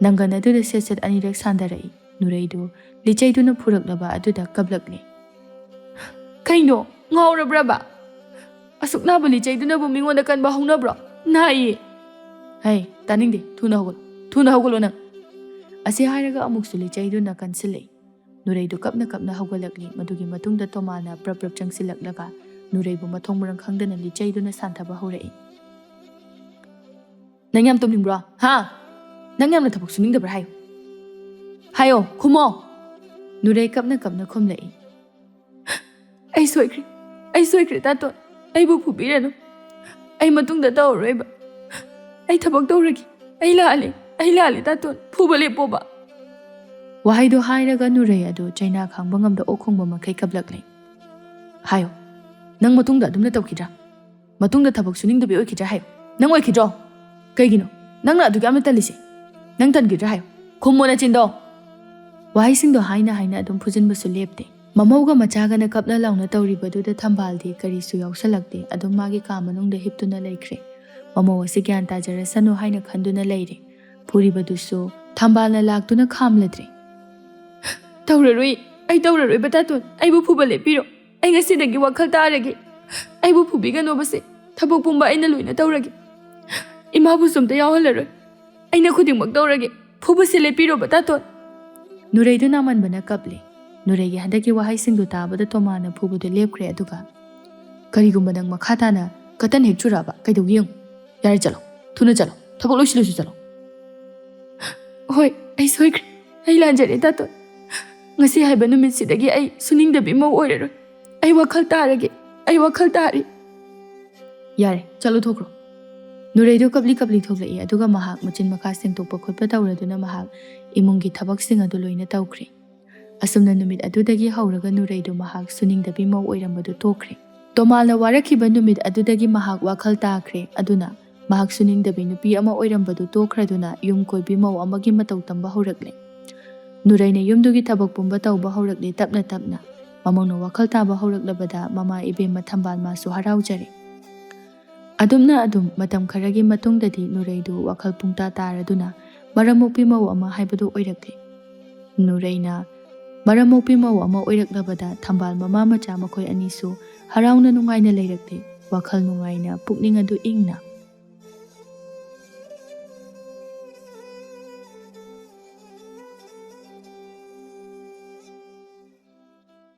ꯅꯪꯒꯟ ꯑꯗꯨꯗ ꯁꯦꯠ ꯁꯦꯠ ꯑꯅꯤꯔꯛ ꯁꯥꯟꯗꯔꯛꯏ꯫ ꯅꯨꯔꯩꯗꯨ ꯂꯤꯆꯩꯗꯨꯅ ꯐꯨꯔꯛꯂꯕ ꯑꯗꯨꯗ ꯀꯞꯂꯛꯂꯤ꯫ "ꯀꯩꯅꯣ, ꯉꯥꯎꯔꯕ꯭ꯔꯕ? ꯑꯁꯨꯛ ꯅꯥꯕ ꯂꯤꯆꯩꯗꯨꯅꯕꯨ ꯃꯤꯉꯣꯟꯗ ꯀꯟꯕ ꯍꯧꯅꯕ꯭ꯔꯣ? ꯅꯥꯏꯌꯦ!" "ꯍꯩ, ꯇꯥꯅꯤꯡꯗꯦ, ꯊꯨꯅ ꯍꯧꯒꯠꯂꯨ, ꯊꯨꯅ ꯍꯧꯒꯠꯂꯣ ꯅꯪ!" ꯑꯁꯤ ꯍꯥꯏꯔꯒ ꯑꯃꯨꯛꯁꯨ ꯂꯤꯆꯩꯗꯨꯅ ꯀꯟꯁꯤꯜꯂꯛꯏ꯫ ꯅꯨꯔꯩꯗꯨ ꯀꯞꯅ ꯀꯞꯅ ꯍꯧꯒꯠꯂꯛꯂꯤ꯫ ꯃꯗꯨꯒꯤ ꯃꯇꯨꯡꯗ ꯇꯣꯃꯥꯅ ꯄ꯭ꯔꯞ ꯄ꯭ꯔꯞ ꯆꯪꯁꯤꯜꯂꯛꯂꯒ ꯅꯨꯔꯩꯕꯨ ꯃꯊꯣꯡ ꯃꯔꯝ ꯈꯪꯗꯅ ꯂꯤꯆꯩꯗꯨꯅ ꯁꯥꯟꯊꯕ ꯍꯧꯔꯛꯏ꯫ "ꯅꯪ ꯌꯥꯝ ꯇꯨꯝꯅꯤꯡꯕ꯭ꯔꯣ? ꯍꯥ? ꯅꯪ ꯌꯥꯝꯅ ꯊꯕꯛ ꯁꯨꯅꯤꯡꯗꯕ꯭ꯔꯥ? ꯍꯥꯏꯌꯣ, ꯍꯥꯏꯌꯣ, ꯈꯨꯝꯃꯣ!" ꯅꯨꯔꯩ ꯀꯞꯅ ꯀꯞꯅ ꯈꯨꯝꯂꯛꯏ꯫ "ꯑꯩ ꯁꯣꯏꯈ꯭ꯔꯦ, ꯑꯩ ꯁꯣꯏꯈ꯭ꯔꯦ ꯇꯥꯇꯣꯟ꯫ ꯑꯩꯕꯨ ꯐꯨꯕꯤꯔꯅꯨ꯫ ꯑꯩ ꯃꯇꯨꯡꯗ ꯇꯧꯔꯔꯣꯏꯕ꯫ ꯑꯩ ꯊꯕꯛ ꯇꯧꯔꯒꯦ꯫ ꯑꯩ ꯂꯥꯜꯂꯦ, ꯑꯩ ꯂꯥꯜꯂꯦ ꯇꯥꯇꯣꯟ꯫ ꯐꯨꯕ ꯂꯦꯞꯄꯣꯕ!" ꯋꯥꯍꯩꯗꯨ ꯍꯥꯏꯔꯒ ꯅꯨꯔꯩ ꯑꯗꯨ ꯆꯩꯅꯥ ꯈꯥꯡꯕ ꯉꯝꯗ ꯑꯣꯛ ꯈꯣꯡꯕ ꯃꯈꯩ ꯀꯞꯂꯛꯂꯦ꯫ "ꯍꯥꯏꯌꯣ, ꯅꯪ ꯃꯇꯨꯡꯗ ꯑꯗꯨꯝꯅ ꯇꯧꯈꯤꯗ꯭ꯔꯥ? ꯃꯇꯨꯡꯗ ꯊꯕꯛ ꯁꯨꯅꯤꯡꯗꯕꯤ ꯑꯣꯏꯈꯤꯗ꯭ꯔꯥ? ꯍꯥꯏꯌꯣ, ꯅꯪ ꯑꯣꯏꯈꯤꯗ꯭ꯔꯣ? ꯀꯩꯒꯤꯅꯣ ꯅꯪꯅ ꯑꯗꯨꯛ ꯌꯥꯝꯅ ꯇꯜꯂꯤꯁꯦ? ꯅꯪ ꯇꯟꯈꯤꯗ꯭ꯔꯥ? ꯍꯥꯏꯌꯣ, ꯈꯨꯝꯃꯣ ꯅꯆꯤꯟꯗꯣ!" ꯋꯥꯍꯩꯁꯤꯡꯗꯣ ꯍꯥꯏꯅ ꯍꯥꯏꯅ ꯑꯗꯨꯝ ꯐꯨꯖꯤꯟꯕꯁꯨ ꯂꯦꯞꯇꯦ꯫ ꯃꯃꯧꯒ ꯃꯆꯥꯒꯅ ꯀꯞꯅ ꯂꯥꯎꯅ ꯇꯧꯔꯤꯕꯗꯨꯗ ꯊꯝꯕꯥꯜꯗꯤ ꯀꯔꯤꯁꯨ ꯌꯥꯎꯁꯜꯂꯛꯇꯦ꯫ ꯑꯗꯨꯝ ꯃꯥꯒꯤ ꯀꯥ ꯃꯅꯨꯡꯗ ꯍꯤꯞꯇꯨꯅ ꯂꯩꯈ꯭ꯔꯦ꯫ ꯃꯃꯧ ꯑꯁꯤ ꯒ꯭ꯌꯥꯟ ꯇꯥꯖꯔꯁꯅꯨ ꯍꯥꯏꯅ ꯈꯟꯗꯨꯅ ꯂꯩꯔꯦ꯫ ꯐꯨꯔꯤꯕꯗꯨꯁꯨ ꯊꯝꯕꯥꯜꯅ ꯂꯥꯛꯇꯨꯅ ꯈꯥꯝꯂꯗ꯭ꯔꯦ꯫ "ꯇꯧꯔꯔꯣꯏ, ꯑꯩ ꯇꯧꯔꯔꯣꯏꯕ ꯇꯥꯇꯣꯟ꯫ ꯑꯩꯕꯨ ꯐꯨꯕ ꯂꯦꯞꯄꯤꯔꯣ꯫ ꯑꯩ ꯉꯁꯤꯗꯒꯤ ꯋꯥꯈꯜ ꯇꯥꯔꯒꯦ꯫ ꯑꯩꯕꯨ ꯐꯨꯕꯤꯒꯅꯣꯕꯁꯦ꯫ ꯊꯕꯛ ꯄꯨꯝꯕ ꯑꯩꯅ ꯂꯣꯏꯅ ꯇꯧꯔꯒꯦ꯫ ꯏꯃꯥꯕꯨꯁꯨ ꯑꯝꯇ ꯌꯥꯎꯍꯜꯂꯔꯣꯏ꯫ ꯑꯩꯅ ꯈꯨꯗꯤꯡꯃꯛ ꯇꯧꯔꯒꯦ꯫ ꯐꯨꯕꯁꯦ ꯂꯦꯞꯄꯤꯔꯣꯕ ꯇꯥꯇꯣꯟ!" ꯅꯨꯔꯩꯗꯨ ꯅꯥꯃꯟꯕꯅ ꯀꯞꯂꯤ꯫ ꯅꯨꯔꯩꯒꯤ ꯍꯟꯗꯛꯀꯤ ꯋꯥꯍꯩꯁꯤꯡꯗꯨ ꯇꯥꯕꯗ ꯇꯣꯃꯥꯅ ꯐꯨꯕꯗꯨ ꯂꯦꯞꯈ꯭ꯔꯦ꯫ ꯑꯗꯨꯒ, "ꯀꯔꯤꯒꯨꯝꯕ ꯅꯪ ꯃꯈꯥ ꯇꯥꯅ ꯀꯇꯟ ꯍꯦꯛ ꯆꯨꯔꯛꯑꯕ ꯀꯩꯗꯧꯒꯦ ꯌꯦꯡꯉꯨ꯫ ꯌꯥꯔꯦ, ꯆꯠꯂꯣ꯫ ꯊꯨꯅ ꯆꯠꯂꯣ꯫ ꯊꯕꯛ ꯂꯣꯏꯁꯤꯜꯂꯁꯨ ꯆꯠꯂꯣ꯫" "ꯍꯣꯏ, ꯑꯩ ꯁꯣꯏꯈ꯭ꯔꯦ꯫ ꯑꯩ ꯂꯥꯟꯖꯔꯦ ꯇꯥꯇꯣꯟ꯫ ꯉꯁꯤ ꯍꯥꯏꯕ ꯅꯨꯃꯤꯠꯁꯤꯗꯒꯤ ꯑꯩ ꯁꯨꯅꯤꯡꯗꯕꯤ ꯃꯧ ꯑꯣꯏꯔꯔꯣꯏ꯫ ꯑꯩ ꯋꯥꯈꯜ ꯇꯥꯔꯒꯦ꯫ ꯑꯩ ꯋꯥꯈꯜ ꯇꯥꯔꯦ꯫" "ꯌꯥꯔꯦ, ꯆꯠꯂꯣ ꯊꯣꯛꯈ꯭ꯔꯣ꯫" ꯅꯨꯔꯩꯗꯨ ꯀꯞꯂꯤ ꯀꯞꯂꯤ ꯊꯣꯛꯂꯛꯏ꯫ ꯑꯗꯨꯒ ꯃꯍꯥꯛ ꯃꯆꯤꯟ ꯃꯈꯥ ꯁꯦꯡꯗꯣꯛꯄ ꯈꯣꯠꯄ ꯇꯧꯔꯗꯨꯅ ꯃꯍꯥꯛ ꯏꯃꯨꯡꯒꯤ ꯊꯕꯛꯁꯤꯡ ꯑꯗꯨ ꯂꯣꯏꯅ ꯇꯧꯈ꯭ꯔꯦ꯫ ꯑꯁꯨꯝꯅ ꯅꯨꯃꯤꯠ ꯑꯗꯨꯗꯒꯤ ꯍꯧꯔꯒ ꯅꯨꯔꯩꯗꯨ ꯃꯍꯥꯛ ꯁꯨꯅꯤꯡꯗꯕꯤ ꯃꯧ ꯑꯣꯏꯔꯝꯕꯗꯨ ꯇꯣꯛꯈ꯭ꯔꯦ꯫ ꯇꯣꯃꯥꯜꯅ ꯋꯥꯔꯛꯈꯤꯕ ꯅꯨꯃꯤꯠ ꯑꯗꯨꯗꯒꯤ ꯃꯍꯥꯛ ꯋꯥꯈꯜ ꯇꯥꯈ꯭ꯔꯦ꯫ ꯑꯗꯨꯅ ꯃꯍꯥꯛ ꯁꯨꯅꯤꯡꯗꯕꯤ ꯅꯨꯄꯤ ꯑꯃ ꯑꯣꯏꯔꯝꯕꯗꯨ ꯇꯣꯛꯈ꯭ꯔꯗꯨꯅ ꯌꯨꯝ ꯀꯣꯏꯕꯤ ꯃꯧ ꯑꯃꯒꯤ ꯃꯇꯧ ꯇꯝꯕ ꯍꯧꯔꯛꯂꯦ꯫ ꯅꯨꯔꯩꯅ ꯌꯨꯝꯗꯨꯒꯤ ꯊꯕꯛ ꯄꯨꯝꯕ ꯇꯧꯕ ꯍꯧꯔꯛꯂꯦ꯫ ꯇꯞꯅ ꯇꯞꯅ ꯃꯃꯧꯅ ꯋꯥꯈꯜ ꯇꯥꯕ ꯍꯧꯔꯛꯂꯕꯗ ꯃꯃꯥ ꯏꯕꯦꯝꯃ ꯊꯝꯕꯥꯜ ꯃꯥꯁꯨ ꯍꯔꯥꯎꯖꯔꯦ꯫ ꯑꯗꯨꯝꯅ ꯑꯗꯨꯝ ꯃꯇꯝ ꯈꯔꯒꯤ ꯃꯇꯨꯡꯗꯗꯤ ꯅꯨꯔꯩꯗꯨ ꯋꯥꯈꯜ ꯄꯨꯡꯇꯥ ꯇꯥꯔꯗꯨꯅ ꯃꯔꯝ ꯃꯣꯛꯄꯤ ꯃꯧ ꯑꯃ ꯍꯥꯏꯕꯗꯨ ꯑꯣꯏꯔꯛꯈꯤ꯫ ꯅꯨꯔꯩꯅ ꯃꯔꯝ ꯃꯣꯛꯄꯤ ꯃꯧ ꯑꯃ ꯑꯣꯏꯔꯛꯂꯕꯗ ꯊꯝꯕꯥꯜ ꯃꯃꯥ ꯃꯆꯥ ꯃꯈꯣꯏ ꯑꯅꯤꯁꯨ ꯍꯔꯥꯎꯅ ꯅꯨꯡꯉꯥꯏꯅ ꯂꯩꯔꯛꯂꯦ꯫ ꯋꯥꯈꯜ ꯅꯨꯡꯉꯥꯏꯅ, ꯄꯨꯛꯅꯤꯡ ꯑꯗꯨ ꯏꯪꯅ,